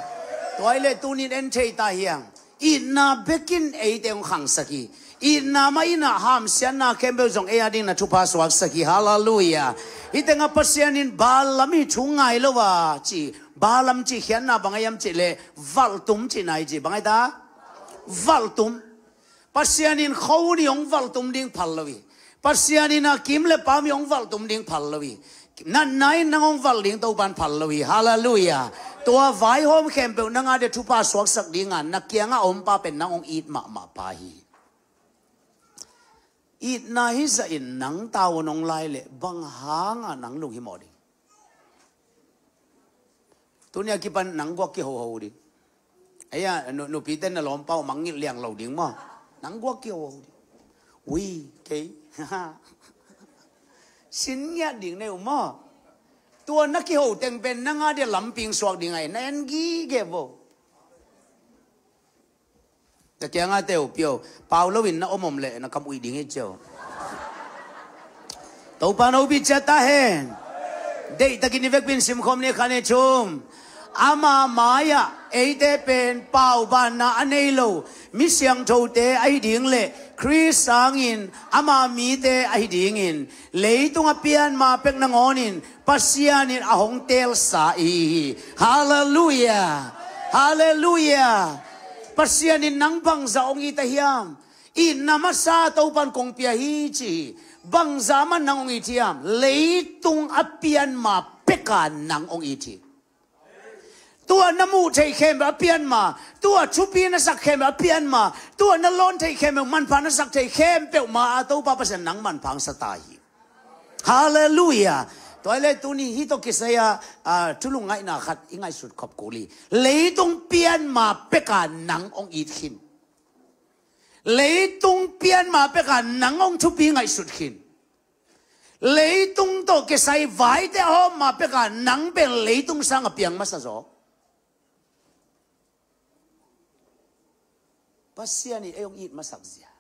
Tua i le tunin en thei ta hiang. Itna bekin eite hong khangsak hi. Itna mah in ah hamsiatna khempeuh zong ei a ding na thupha suaksak hi. Halleluiah. Hih tengah Pasian in Balaam i thu ngai lo a ci. Balaam cih khiatna bang a hiam cih leh valhtum cihna hi ci. Bang a hi ta? Valhtum. Pasian in kho ni hong valhtum ding phal lo hi. Pasian in a kim le pam hi hong valhtum ding phal lo hi. Natna in nang hong valh ding Topan phal lo hi. Halleluiah. Tua vaihawm khempeuh nang a dia thupha suaksak dinga na kiangah a om pa pen nang hong it mahmah pa hi. Itna hi zahin nang tavuan hong lai leh bang hanga nang lunghimawh ding? Tuni a kipan nang guak kihoho ding. Ei a, nu, nupite na lawmpa uh mangngilh liang lo ding maw? Nang guak kihoho ding. Ui, kei. Sin ngiat ding nei uh maw? Tua na kiho teng pen nang a dia lamping suak ding ahi, na en gige vo. Na kiangate uh pi o, pau loin na om om leh na kam uih ding hi ci o. Topan hopih ciat ta hen. Deihtakin i vekpi in simkhawm ni, khat, nih, thum. Ama mai-ah eite pen paubanna a nei lo mi siangthote ahi ding le Khrist sangin ama mite ahi dingin leitung a pian ma pek nangawnin Pasian in a hong teelsa ihi hi. Halleluiah. Halleluiah. Pasian in nang bangzah hong it ahiam? Itna masa Topan kong pia hi ci hi. Bangzah man nang hong it hiam? Leitung a pian ma peka nang hong it hi. Tua na muh theih khempeuh a pian ma, tua thupi na sak khempeuh a pian ma, tua na lawn theih khempeuh, manpha na sak theih khempeuh ma a Topa Pasian nang manpha hong sa ta hi. Halleluiah. Tua hi le tuni hih tawh kisai a, a, thulung ngaihna khat i ngaihsut khop kul hi. Leitung pian ma peka nang hong it khin. Leitung pian ma peka nang hong thupi ngaihsut khin. Leitung tawh kisai vaite a hawm ma peka nang pen leitung sanga piang masa zaw. Pasian in ei hong it masak zia.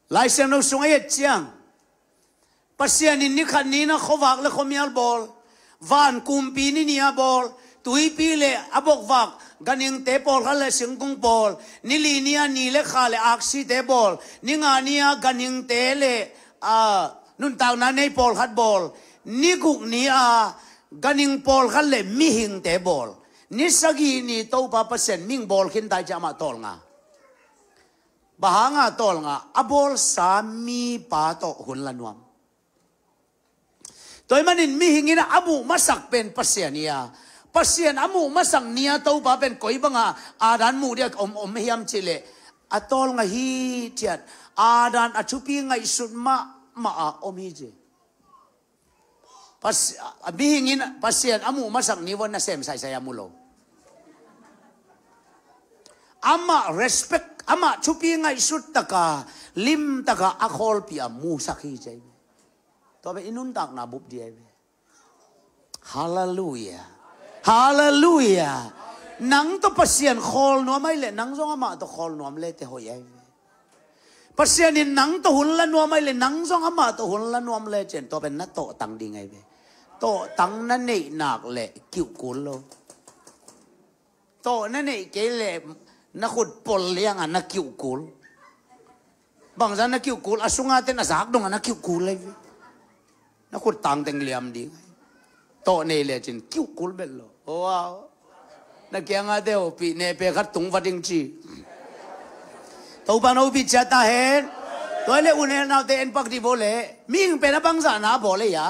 Lai Siangtho sung a i et ciang, Pasian in ni khat ni-in ah khuavak le khuamial bawl, van kumpi ni ni-a bawl, tuipi le a bokvak ganhingte pawlkhat le singkung pawl, ni li ni-a ni le kha le aksite bawl, ni nga ni-a ganhingte le, a, nuntakna nei pawlkhat bawl, ni guk ni-a ganhing pawlkhat le mihingte bawl, ni sagih ni Topa Pasian mihing bawl khin ta hi ci-a amah tawlnga. Bang hanga tawlnga? A bawlsa mipa tawh hun la nuam. Tua ahih manin mihing in a muh masak pen Pasian hi a, Pasian a muh masak ni-a Topa pen koi banga Adam muh dia om, om hiam cih leh, a tawlnga hi ciat, Adam a thupi ngaihsut mahmah a om hi ci. Pas-, a mihing in Pasian a muh masak ni vua nasem saisai a mu lo. Amah respect, amah thupi ngaihsut taka, lim taka a khawlpi a musak hi ci. Tua pen i nuntakna bup ding ahi ve. Halleluiah. Halleluiah. Nang tawh Pasian khawl nuam ahih leh nang zong amah tawh khawl nuam le teh hoih ahi ve. Pasian in nang tawh hun la nuam ahih leh nang zong amah tawh hun la nuam le cin, tua pen na tawhtang ding ahi ve. Tawhtang na neih nak leh kiuhkul lo. Tawh na neih kei leh na khut pol lianga na kiuhkul. Bangzah na kiuhkul, a sunga ten a zak donga na kiuhkul ahi ve. Na khut tangteng liam ding. Tawh nei lecin kiuhkul bel lo. Wow. Na kianga te hopih ne pe khat tung va ding ci. Topa in hopih ciat ta hen. Tua hi leh u ne naute en pak dih bawl leh, mihing pen a bangzah na bawl ei a,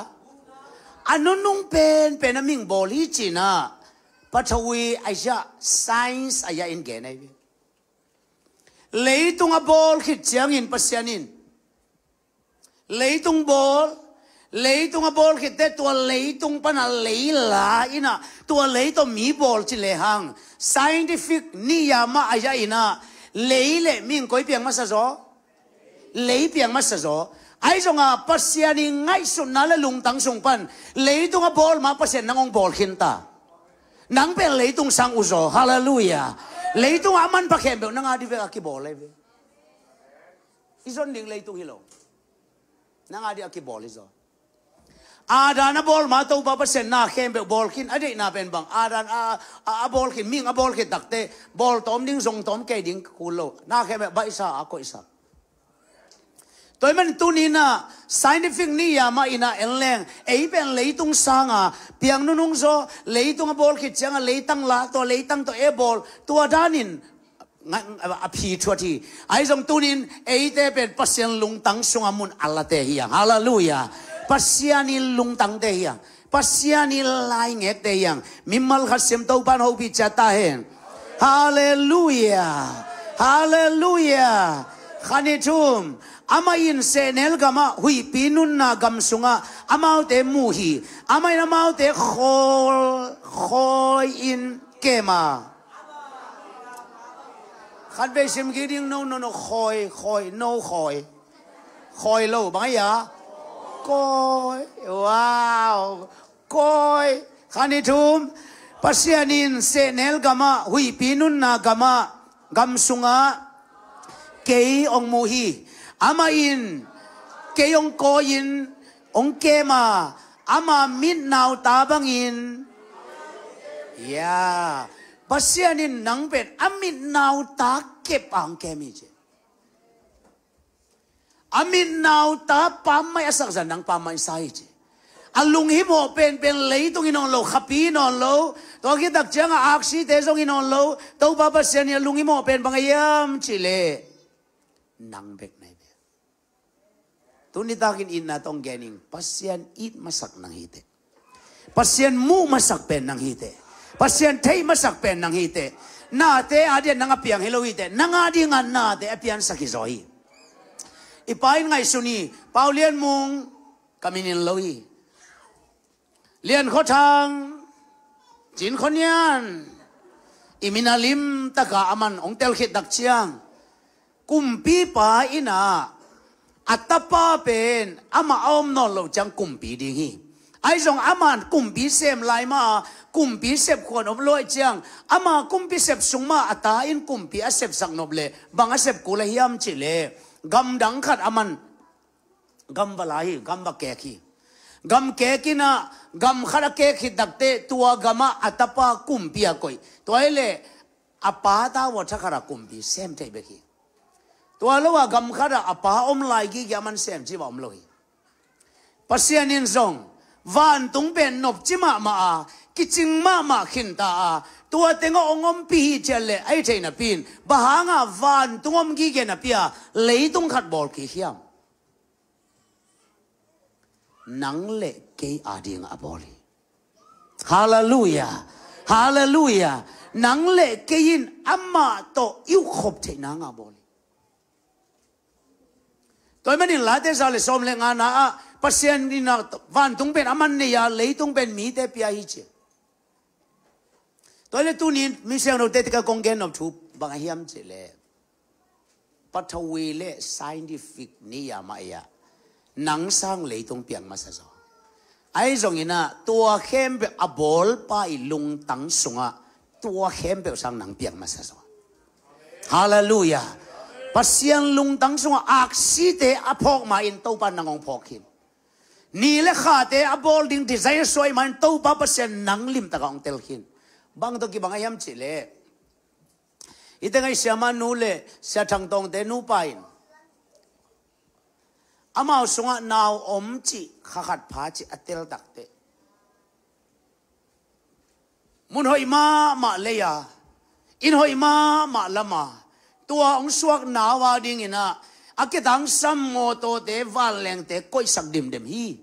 a nunung pen pen a mihing bawl hi cihna. Pathawi ahi a, science ahi a in gen ahi ve. Leitung a bawl khit ciangin Pasian in leitung bawl, leitung a bawl khit teh tua leitung pana lei la in a, tua lei tawh mi bawl ci lehang, scientific ni ya mah ahi a in a, lei le mihing koi piang masa zaw? Lei piang masa zaw. Ahi zonga Pasian i ngaihsutna le lungtang sung pan leitung a bawl mah Pasian nang hong bawl khin ta. Nang pen leitung sang uh zaw. Halleluiah. Leitung a manpha khempeuh nang a ding vek a kibawl ahi ve. I zon ding leitung hi lo. Nang a ding a kibawl hi zaw. Adam a bawl mah Topa Pasian na khempeuh bawl khin, a deihna pen bang? Adam a, a, a bawl khin, mihing a bawl khit takteh bawl tawm ding, zong tawm kei ding kul lo. Na khempeuh baihsa a koihsak. Tua ahih manin tuni in a scientific ni ya mah in a en leng, ei pen leitung sanga piang nunung zaw, leitung a bawl khit cianga leitang la, tua leitang tawh ei bawl, tua danin nga-, a phi thuat hi. Ahi zong tunin eite pen Pasian lungtang sunga mun a late hi hang. Halleluiah. Pasian i lungtangte hi hang. Pasian i laingekte hi hang. Mimal khat sim Topa in hopih ciat ta hen. Halleluiah. Halleluiah. Khan i thum. Amah in sehnel gamah huihpi nunna gam sungah amaute mu hi. Amah in amaute khawl, khawi-in kem a. Khat vei sim kik ding, no, no, no, khawi, khawi, no, khawi. Khawi lo, bang ahi a? Kawi. Wow. Kawi. Khan i thum. Pasian in sehnel gamah, huihpi nunna gamah, gam sungah kei hong mu hi. Amah in kei hong kawi-in hong kem a, ama mitnauta bangin. Ya. Pasian in nang pen a mitnauta kep a hong kem hi ci. A mitnauta pammaih a sak zah nang pammaih sa hi ci. A lunghimawh penpen leitung hi nawn lo, khapi hi nawn lo. Tua khit tak cianga aksite zong hi nawn lo. Topa Pasian in a lunghimawh pen bang a hiam cih leh nang bek na hi ve. Tuni takin itna tawh gen ing, Pasian it masak nang hi teh. Pasian muh masak pen nang hi teh. Pasian theih masak pen nang hi teh. Nate a ding nang a piang hi lo hi teh. Nang a dingin nate a piansak hi zaw hi. I pa in ngaihsun hi, Pau Lian Mung, ka min en lo hi. Lian Khua Thang, Cin Khua Nian, i min a lim taka a man hong tel khit tak ciang, kumpipa in a, a tapa pen amah a om nawn loh ciang kumpi ding hi. Ahi zong aman kumpi sem lai mah a, kumpi sep khuan om lo ahih ciang, ama kumpi sep sung mah a ta in kumpi a sepsak nop leh bang a sep kul a hiam cih leh, gamdang khat aman, gam va lai hi, gam va kek hi. Gam kek in ah, gam khat a kek khit takteh tua gamah a tapa kumpi a koih. Tua hi leh a pa ta vua thakhat a kumpi sem thei bek hi. Tua lo a gam khat ah a pa om lai gige a man sem cih va om lo hi. Pasian in zong vantung pen nopci mahmah a, kicing mahmah khinta a, tua tengah hong ompih hi ciat leh ahi thei napi in, bang hanga vantung om gige napi a leitung khat bawl kik hiam? Nang le kei ading a bawl hi. Halleluiah. Halleluiah. Nang le kei in amah tawh i ukkhop theih nanga bawl hi. Tua ahih manin Late za le sawm le ngana ah Pasian in ah vantung pen aman nei a, leitung pen mite pia hi ci. Tua hi leh tuni-in mi siangthote tungah kong gen nop thu bang a hiam cih leh, Pathawi le scientific ni a mah ei ah, nang sang leitung piang masa zaw. Ahi zongin ah tua khempeuh a bawlpa i lungtang sungah tua khempeuh sang nang piang masa zaw. Halleluiah. Pasian lungtang sungah aksite a phawk ma-in Topa nang hong phawk khin. Ni le khate a bawl ding design suai ma-in Topa Pasian nang limtakin hong tel khin. Bang tawh kibang a hiam cih leh, hih teng ah i siamah nu le Sia Thang Tawngte nupa in, amau sungah nau om cih kha khat pha cih a tel takteh, mun hoih mahmah lei a, inn hoih mahmah lam a, tua hong suak nau a dingin ah a kitangsam mawtawte, vanlengte koihsak dimdem hi.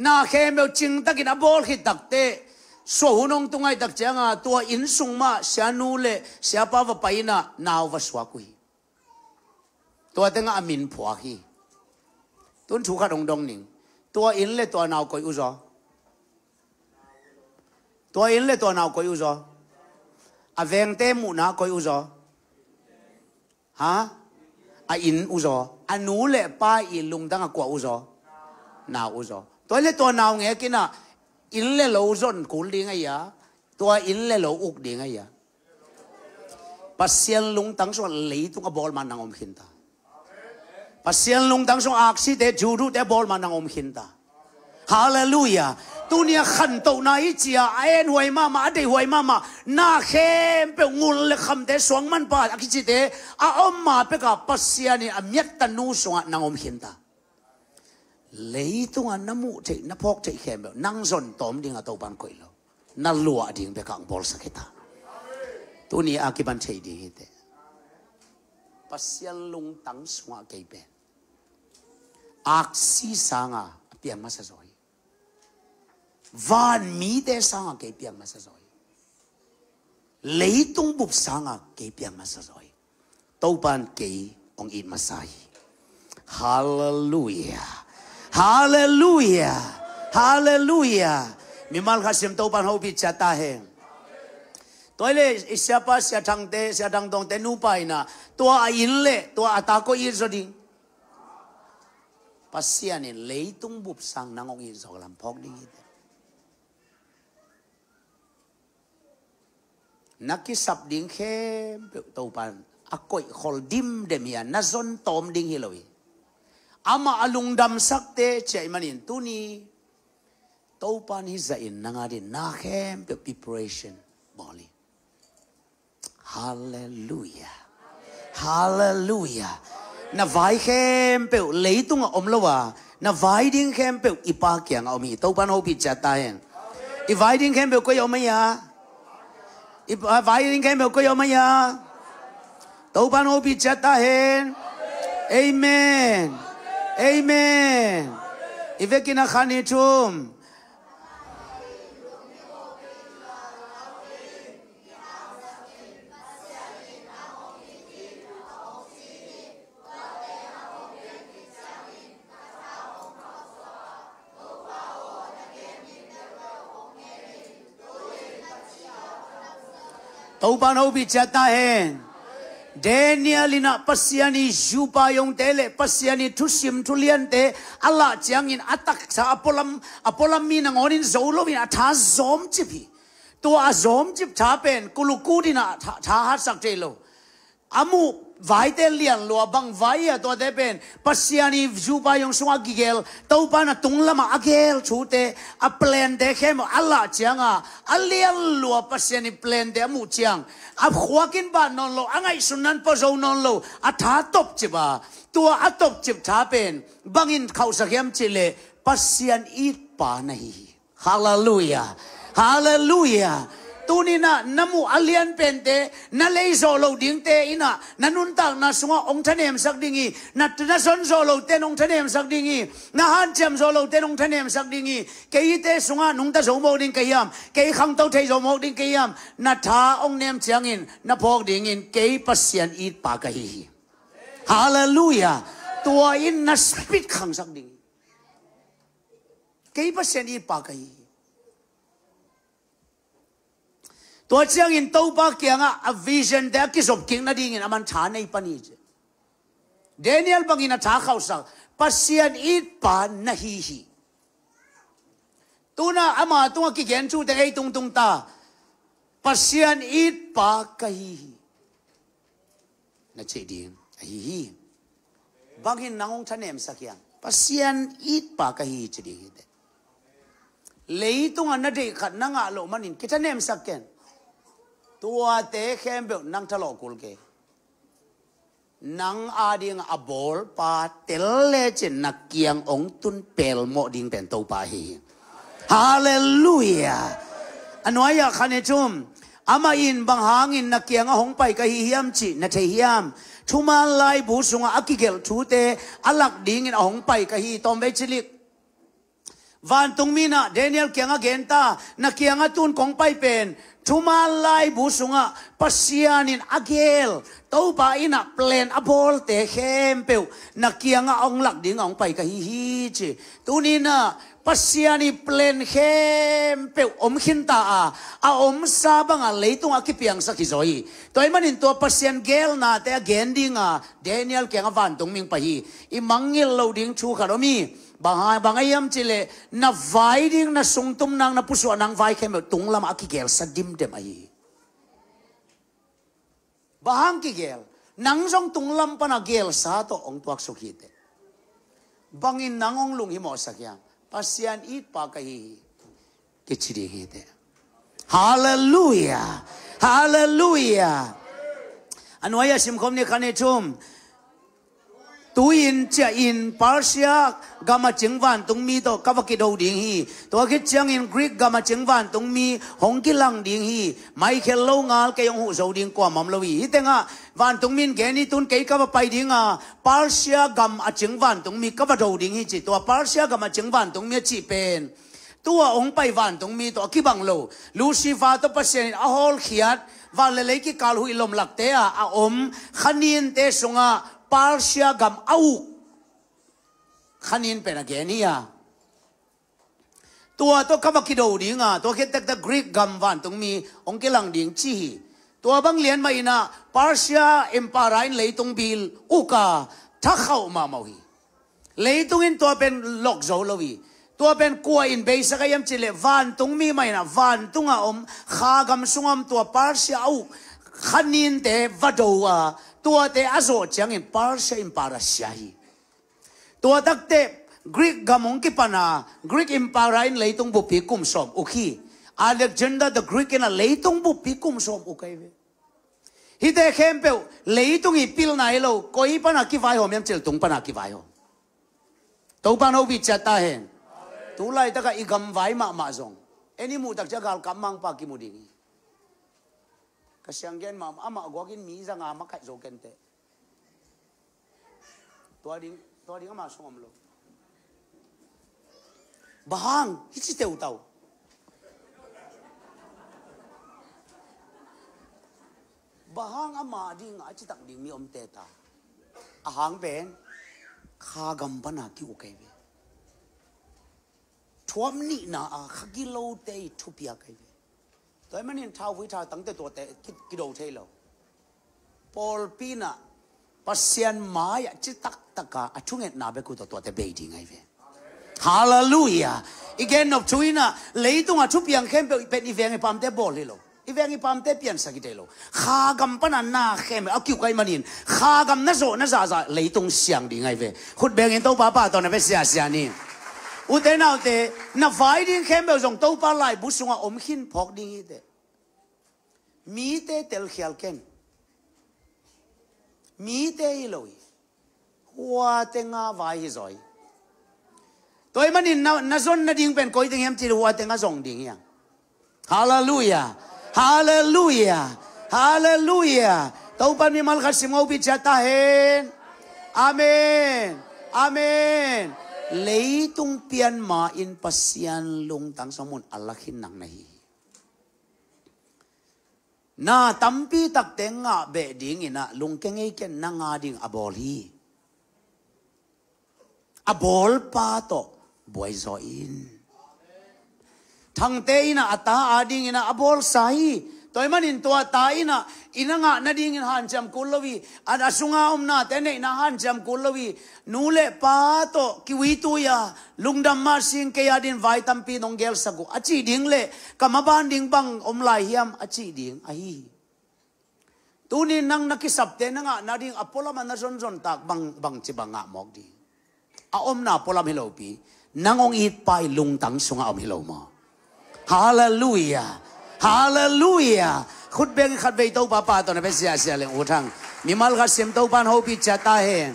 Na khempeuh cingtakin a bawl khit takteh, suah hun hong tung ahih tak ciangin tua inn sung mah sianu le siapa va pai in ah nau va suak uh hi. Tua tengah a min phuak hi. Tun thu khat hong dong ning. Tua inn le tua nau koi uh zaw? Tua inn le tua nau koi uh zaw? A vengte muhna koi uh zaw? Ha? A inn uh zaw? A nu le pa i lungtang a kua uh zaw? Nau uh zaw. Tua hi leh tua nau ngek in ah inn le lo zon kul ding ahi a, tua inn le lo uk ding ahi a. Pasian lungtang sungah leitung a bawl ma nang om khinta. Pasian lungtang sungah aksite, juduhte a bawl ma nang om khinta. Halleluiah. Tuni a khantohna i ci a, a enhuai mahmah, a deihhuai mahmah, na khempeuh ngul le khamte, suang manpha a kicite a om ma peka Pasian in a miatta nu sungah nang om khinta. Leitungah na muh theih, na phawk theih khempeuh nang zon tawm dingah Topan koih lo. Na luah ding bekah hong bawlsak hi ta. Tuni a kipan thei ding hi teh. Pasian lungtang sungah kei pen aksi sanga a piang masa zaw hi. Van mite sanga kei piang masa zaw hi. Leitung bup sanga kei piang masa zaw hi. Topan kei hong it masa hi. Halleluiah. Halleluiah. Halleluiah. Mimal khat sim Topan hopih ciat ta hen. Tua hi leh i siapa Sia Thangte, Sia Thang Tawngte nupa in ah tua a inn le tua a ta koi it zaw ding? Pasian in leitung bup sang nang hong it zawk lam phawk ding hi teh. Na kisap ding khempeuh Topan a koih khol dimdem hi a, na zon tawm ding hi lo hi. Amah a lungdamsakte ci ahih manin tuni Topan hih zahin nang adingin na khempeuh preparation bawl hi. Halleluiah. Halleluiah. Na vai khempeuh leitungah om lo a, na vai ding khempeuh i Pa kiangah om hi. Topan hopih ciat ta hen. I vai ding khempeuh koi ah om ahi a? I pa-, vai ding khempeuh koi ah om ahi a? Topan hopih ciat ta hen. Amen. Amen. I vekin a khan i thum. Topan hopih ciat ta hen. Daniel in ah Pasian i zupa yongte le Pasian i thusim thuliante a lah ciangin a taksa a pualam, a pualam mi nangawnin zo loin a tha zawmcip hi. Tua a zawmcip tha pen kulukut in ah tha, tha hatsak thei lo. A muh vaite lian lua, bang vai a tuate pen Pasian i zupa yong sungah kigel, Topa na tunglamah a gel thute, a plante khempeuh a lah cianga a lian lua Pasian i plante a muh ciang a khuakin bat nawn lo, a ngaihsutna in pua zo nawn lo, a tha topcip a, tua a topcip tha pen bangin khauhsak hiam cihleh Pasian itpa na hi hi. Halleluiah. Halleluiah. Tuninah na muh a lian pente, na lei zawh lo dingte inah na nuntakna sungah hong thanemsak ding hi. Na, na zon zawh lote in hong thanemsak ding hi. Na hanciam zawh lote in hong thanemsak ding hi. Keite sungah nungta zo mawk ding ka hiam? Kei khangto thei zo mawk ding ka hiam? Na tha hong nem ciangin na phawk dingin kei Pasian itpa ka hi hi. Halleluiah. Tua in na speed khangsak ding hi. Kei Pasian itpa ka hi hi. Tua ciangin Topa kiangah a vision te a kizop kik nadingin a man tha nei pan hi ci. Daniel bangin a tha khauhsak, Pasian itpa na hi hi. Tuna ama tungah kigen thute ei tungtung ta, Pasian itpa ka hi hi. Na cih ding ahi hi. Bangin nang hong thanemsak hiam? Pasian itpa ka hi ci ding hi teh. Leitungah na deih khat na ngah loh manin kithanemsak ken. Tuate khempeuh nang thalawh kul kei. Nang adingah a bawlpa tel lecin na kiang hong tun pelmawh ding pen Topa ahi hi. Halleluiah. A nuai-ah khan i thum, amah in bang hangin na kiangah hong pai ka hi hiam cih na thei hiam? Thuman laibu sungah a kigelh thute a lak dingin a hong pai ka hi. Tawmvei cilik. Vantungmi in ah Daniel kiangah gen ta, na kiangah tun kong pai pen thuman laibu sungah Pasian in a gel, Topa in ah plan a bawlte khempeuh na kiangah a hong lak dingah hong pai ka hi hi ci. Tuni in ah Pasian i plan khempeuh om khinta a, a omsa bangah leitungah a kipiangsak hi zaw hi. Tua ahih manin tua Pasian gelnate a gen dinga Daniel kiangah vantungmi hong pai hi. I mangngilh loh ding thu khat om hi. Bang hang, bang a hiam cihleh na vai ding, na sungtum nang, na pusuah nang vai khempeuh tunglamah a kigelsa dimdem ahi hi. Bang hang kigel? Nang zong tunglam pana gelsa tawh hong tuaksuk hi teh. Bangin nang hong lunghimawhsak hiam? Pasian itpa ka hi hi. Kici ding hi teh. Halleluiah. Halleluiah. A nuai-ah simkhawm ni khan i thum. Tu-in ciahin Persia gam a cing vantungmi tawh ka va kido ding hi. Tua khit ciangin Greek gam a cing vantungmi hong kilang ding hi. Mai khel lo ngal kei hong huh zo ding kuamah om lo hi. Hih tengah vantungmi in gen hi, tun kei ka va pai dinga Persia gam a cing vantungmi ka va do ding hi ci. Tua Persia gam a cing vantungmi a cih pen tua hong pai vantungmi tawh a kibang lo. Lucifer tawh Pasian in a hawlkhiat, van le lei kikal huih lomlakte ah a om khaninte sungah Persia gam a uk khanin pen a gen hi a. Tua tawh ka va kido dinga, tua khit tektek Greek gam vantungmi hong kilang ding ci hi. Tua bang lian mah in ah Persia Empire in leitung bil uk a, thakhauh mahmah uh hi. Leitung in tua pen lok zo lo hi. Tua pen kua in beisak a hiam cihleh vantungmi mah in ah, vantungah om, kha gam sungah om tua Persia a uk khaninte va do a, tuate a zawh ciangin Persia Empire sia hi. Tua takteh Greek gam hong kipana, Greek Empire in leitung buppi kum sawm uk hi. Alexander the Greek in ah leitung buppi kum sawm uk ahi ve. Hihte khempeuh leitung i pilna hi lo, koi pana kivaihawm hiam cihleh tung pana kivaihawm. Topa in hopih ciat ta hen. Tu laitakah i gam vai mahmah zong, en i muh takciang galkap mangpa kimu ding hi. Ka siang gen mahmah, amah guakin mi zanga makaih zo kenteh. Tua ding, tua ding ama sung om lo. Bang hang, hici teutau. Bang hang ama ding a citak ding mi om teta. A hang pen kha gam pana ki-uk ahi ve. Thuam nihna a kha gilote i thupiak ahi ve. Tua ahih manin thauvui thautangte tuate ki, kido thei lo. pawlpi in ah Pasian mai-ah citak taka a thungetna bek uh tawh tuate bei ding ahi ve. Halleluiah. I gennop thu in ah leitungah thupiang khempeuh pen i veng i pamte bawl hi lo. I veng i pamte piansak hi thei lo. Kha gam pana na khempeuh a kiuk ahih manin kha gam na zawh na zahzah leitung siang ding ahi ve. Khut bengin Topa pahtawi na pia siasia ni. Ute naute, na vai ding khempeuh zong Topa laibu sungah om khin phawk ding hi teh. Mite telkhial ken. Mite hi lo hi. Hua tenga vai hi zaw hi. Tua ahih manin na, na zon nading pen koi teng hiam cih leh hua tenga zong ding hi hang. Halleluiah. Halleluiah. Halleluiah. Topa'n mimal khat sim hopih ciat ta hen. Amen. Amen. Leitung pian ma-in Pasian lungtang sungah mun a la khin nang na hi hi. Na tampi takte ngah beh dingin ah lungkia ngei ken, nang ading a bawl hi. A bawlpa tawh buai zaw in. Thangte in ah a ta adingin ah a bawlsa hi. Tua ahih manin tua ta in ah i na ngah nadingin hanciam kul lo hi. A, a sunga om nate neihna hanciam kul lo hi. Nu le pa tawh kiuitui a, lungdam mah sing, kei adingin vai tampi nong gelsak uh a cih ding leh ka maban ding bang om lai hiam a cih ding ahi hi. Tuni nang na kisapte na ngah nading a pualam a na zonzon tak bang, bangci bang ngah mawk ding? A omna pualam hi lopi, nang hong itpa i lungtang sungah om hi lo maw? Halleluiah. Halleluiah. Khut beng khatvei Topa pahtawi na pia siasia leng, U Thang. Mimal khat sim, Topa'n hopih ciat ta hen.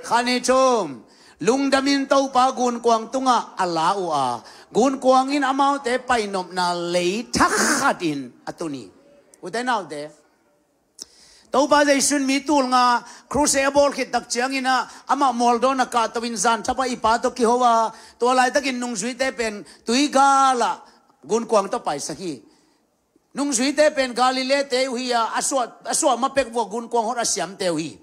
Khat, nih, thum. Lungdamin Topa gunkuang tungah a la uh a, gunkuang in amaute painopna lei thakhatin a tun hi. Ute naute, Topa Jesu in mi tulnga crusade a bawl khit tak ciangin ah amah mualdawn a kahto in zan thapai i Pa tawh kiho a, tua laitakin nungzuite pen tuigal ah gunkuang tawh paisak hi. Nungzuite pen Galilee-te uh hi a, a suah, a suah ma pek vua gunkuang hot a siamte uh hi.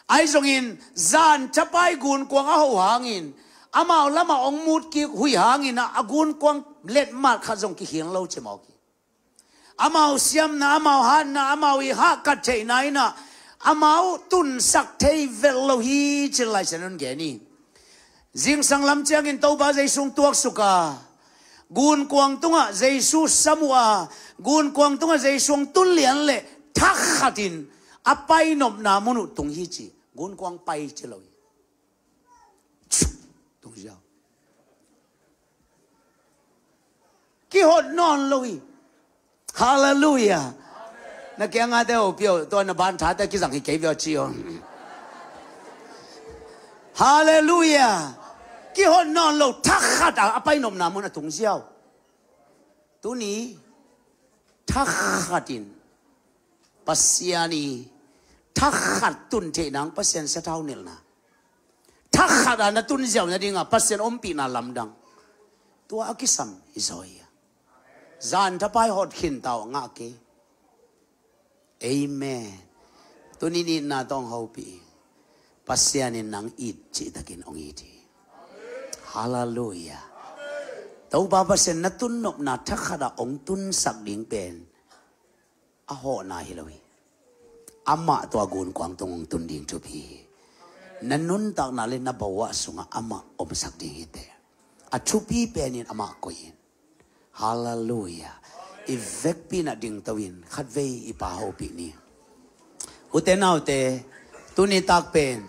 Ahi zongin zan thapai gunkuang a hoh hangin amau lamah hong mut kik uh hangin ah a gunkuang letmat khat zong kikhial lo ci mawk hi. Amau siamna, amau hatna, amau i hahkat theihna in ah amau tunsak thei vet lo hi, ci-in Lai Siangtho in gen hi. Zingsang lam ciangin Topa Jesu hong tuaksuk a, gunkuang tungah Jesu sam uh a, gunkuang tungah Jesu hong tun lian leh thakhatin a painopna mun uh tung hi ci. Gunkuang pai ci lo hi. Tung ziau. Kihot nawn lo hi. Halleluiah. Na kiangah te, hopih o, tua na ban thate kizang hi kei ve aw ci o. Halleluiah. Kihot nawn lo, thakhat a, a painopna mun a tung ziau. Tuni thakhatin Pasian i thakhat tun theih nang Pasian sathau nilhna. Thakhat a na tun ziau nadingah Pasian ompihna lamdang tua a kisam hi zaw hi a. Zan thapai hot khin ta uh, ngah kei. Amen. Tuni in itna tawh hong hopih ing. Pasian in nang it cihtakin hong it hi. Halleluiah. Topa Pasian na tunnopna thakhat ah hong tunsak ding pen a hawhna hi lo hi. Amah tua gunkuang tung hong tun ding thupi hi. Na nuntakna le na bawah sungah amah omsak ding hi teh. A thupi penin amah koih in. Halleluiah. I vekpi in ah dingto in khatvei i Pa hopih ni. Ute naute, tuni tak pen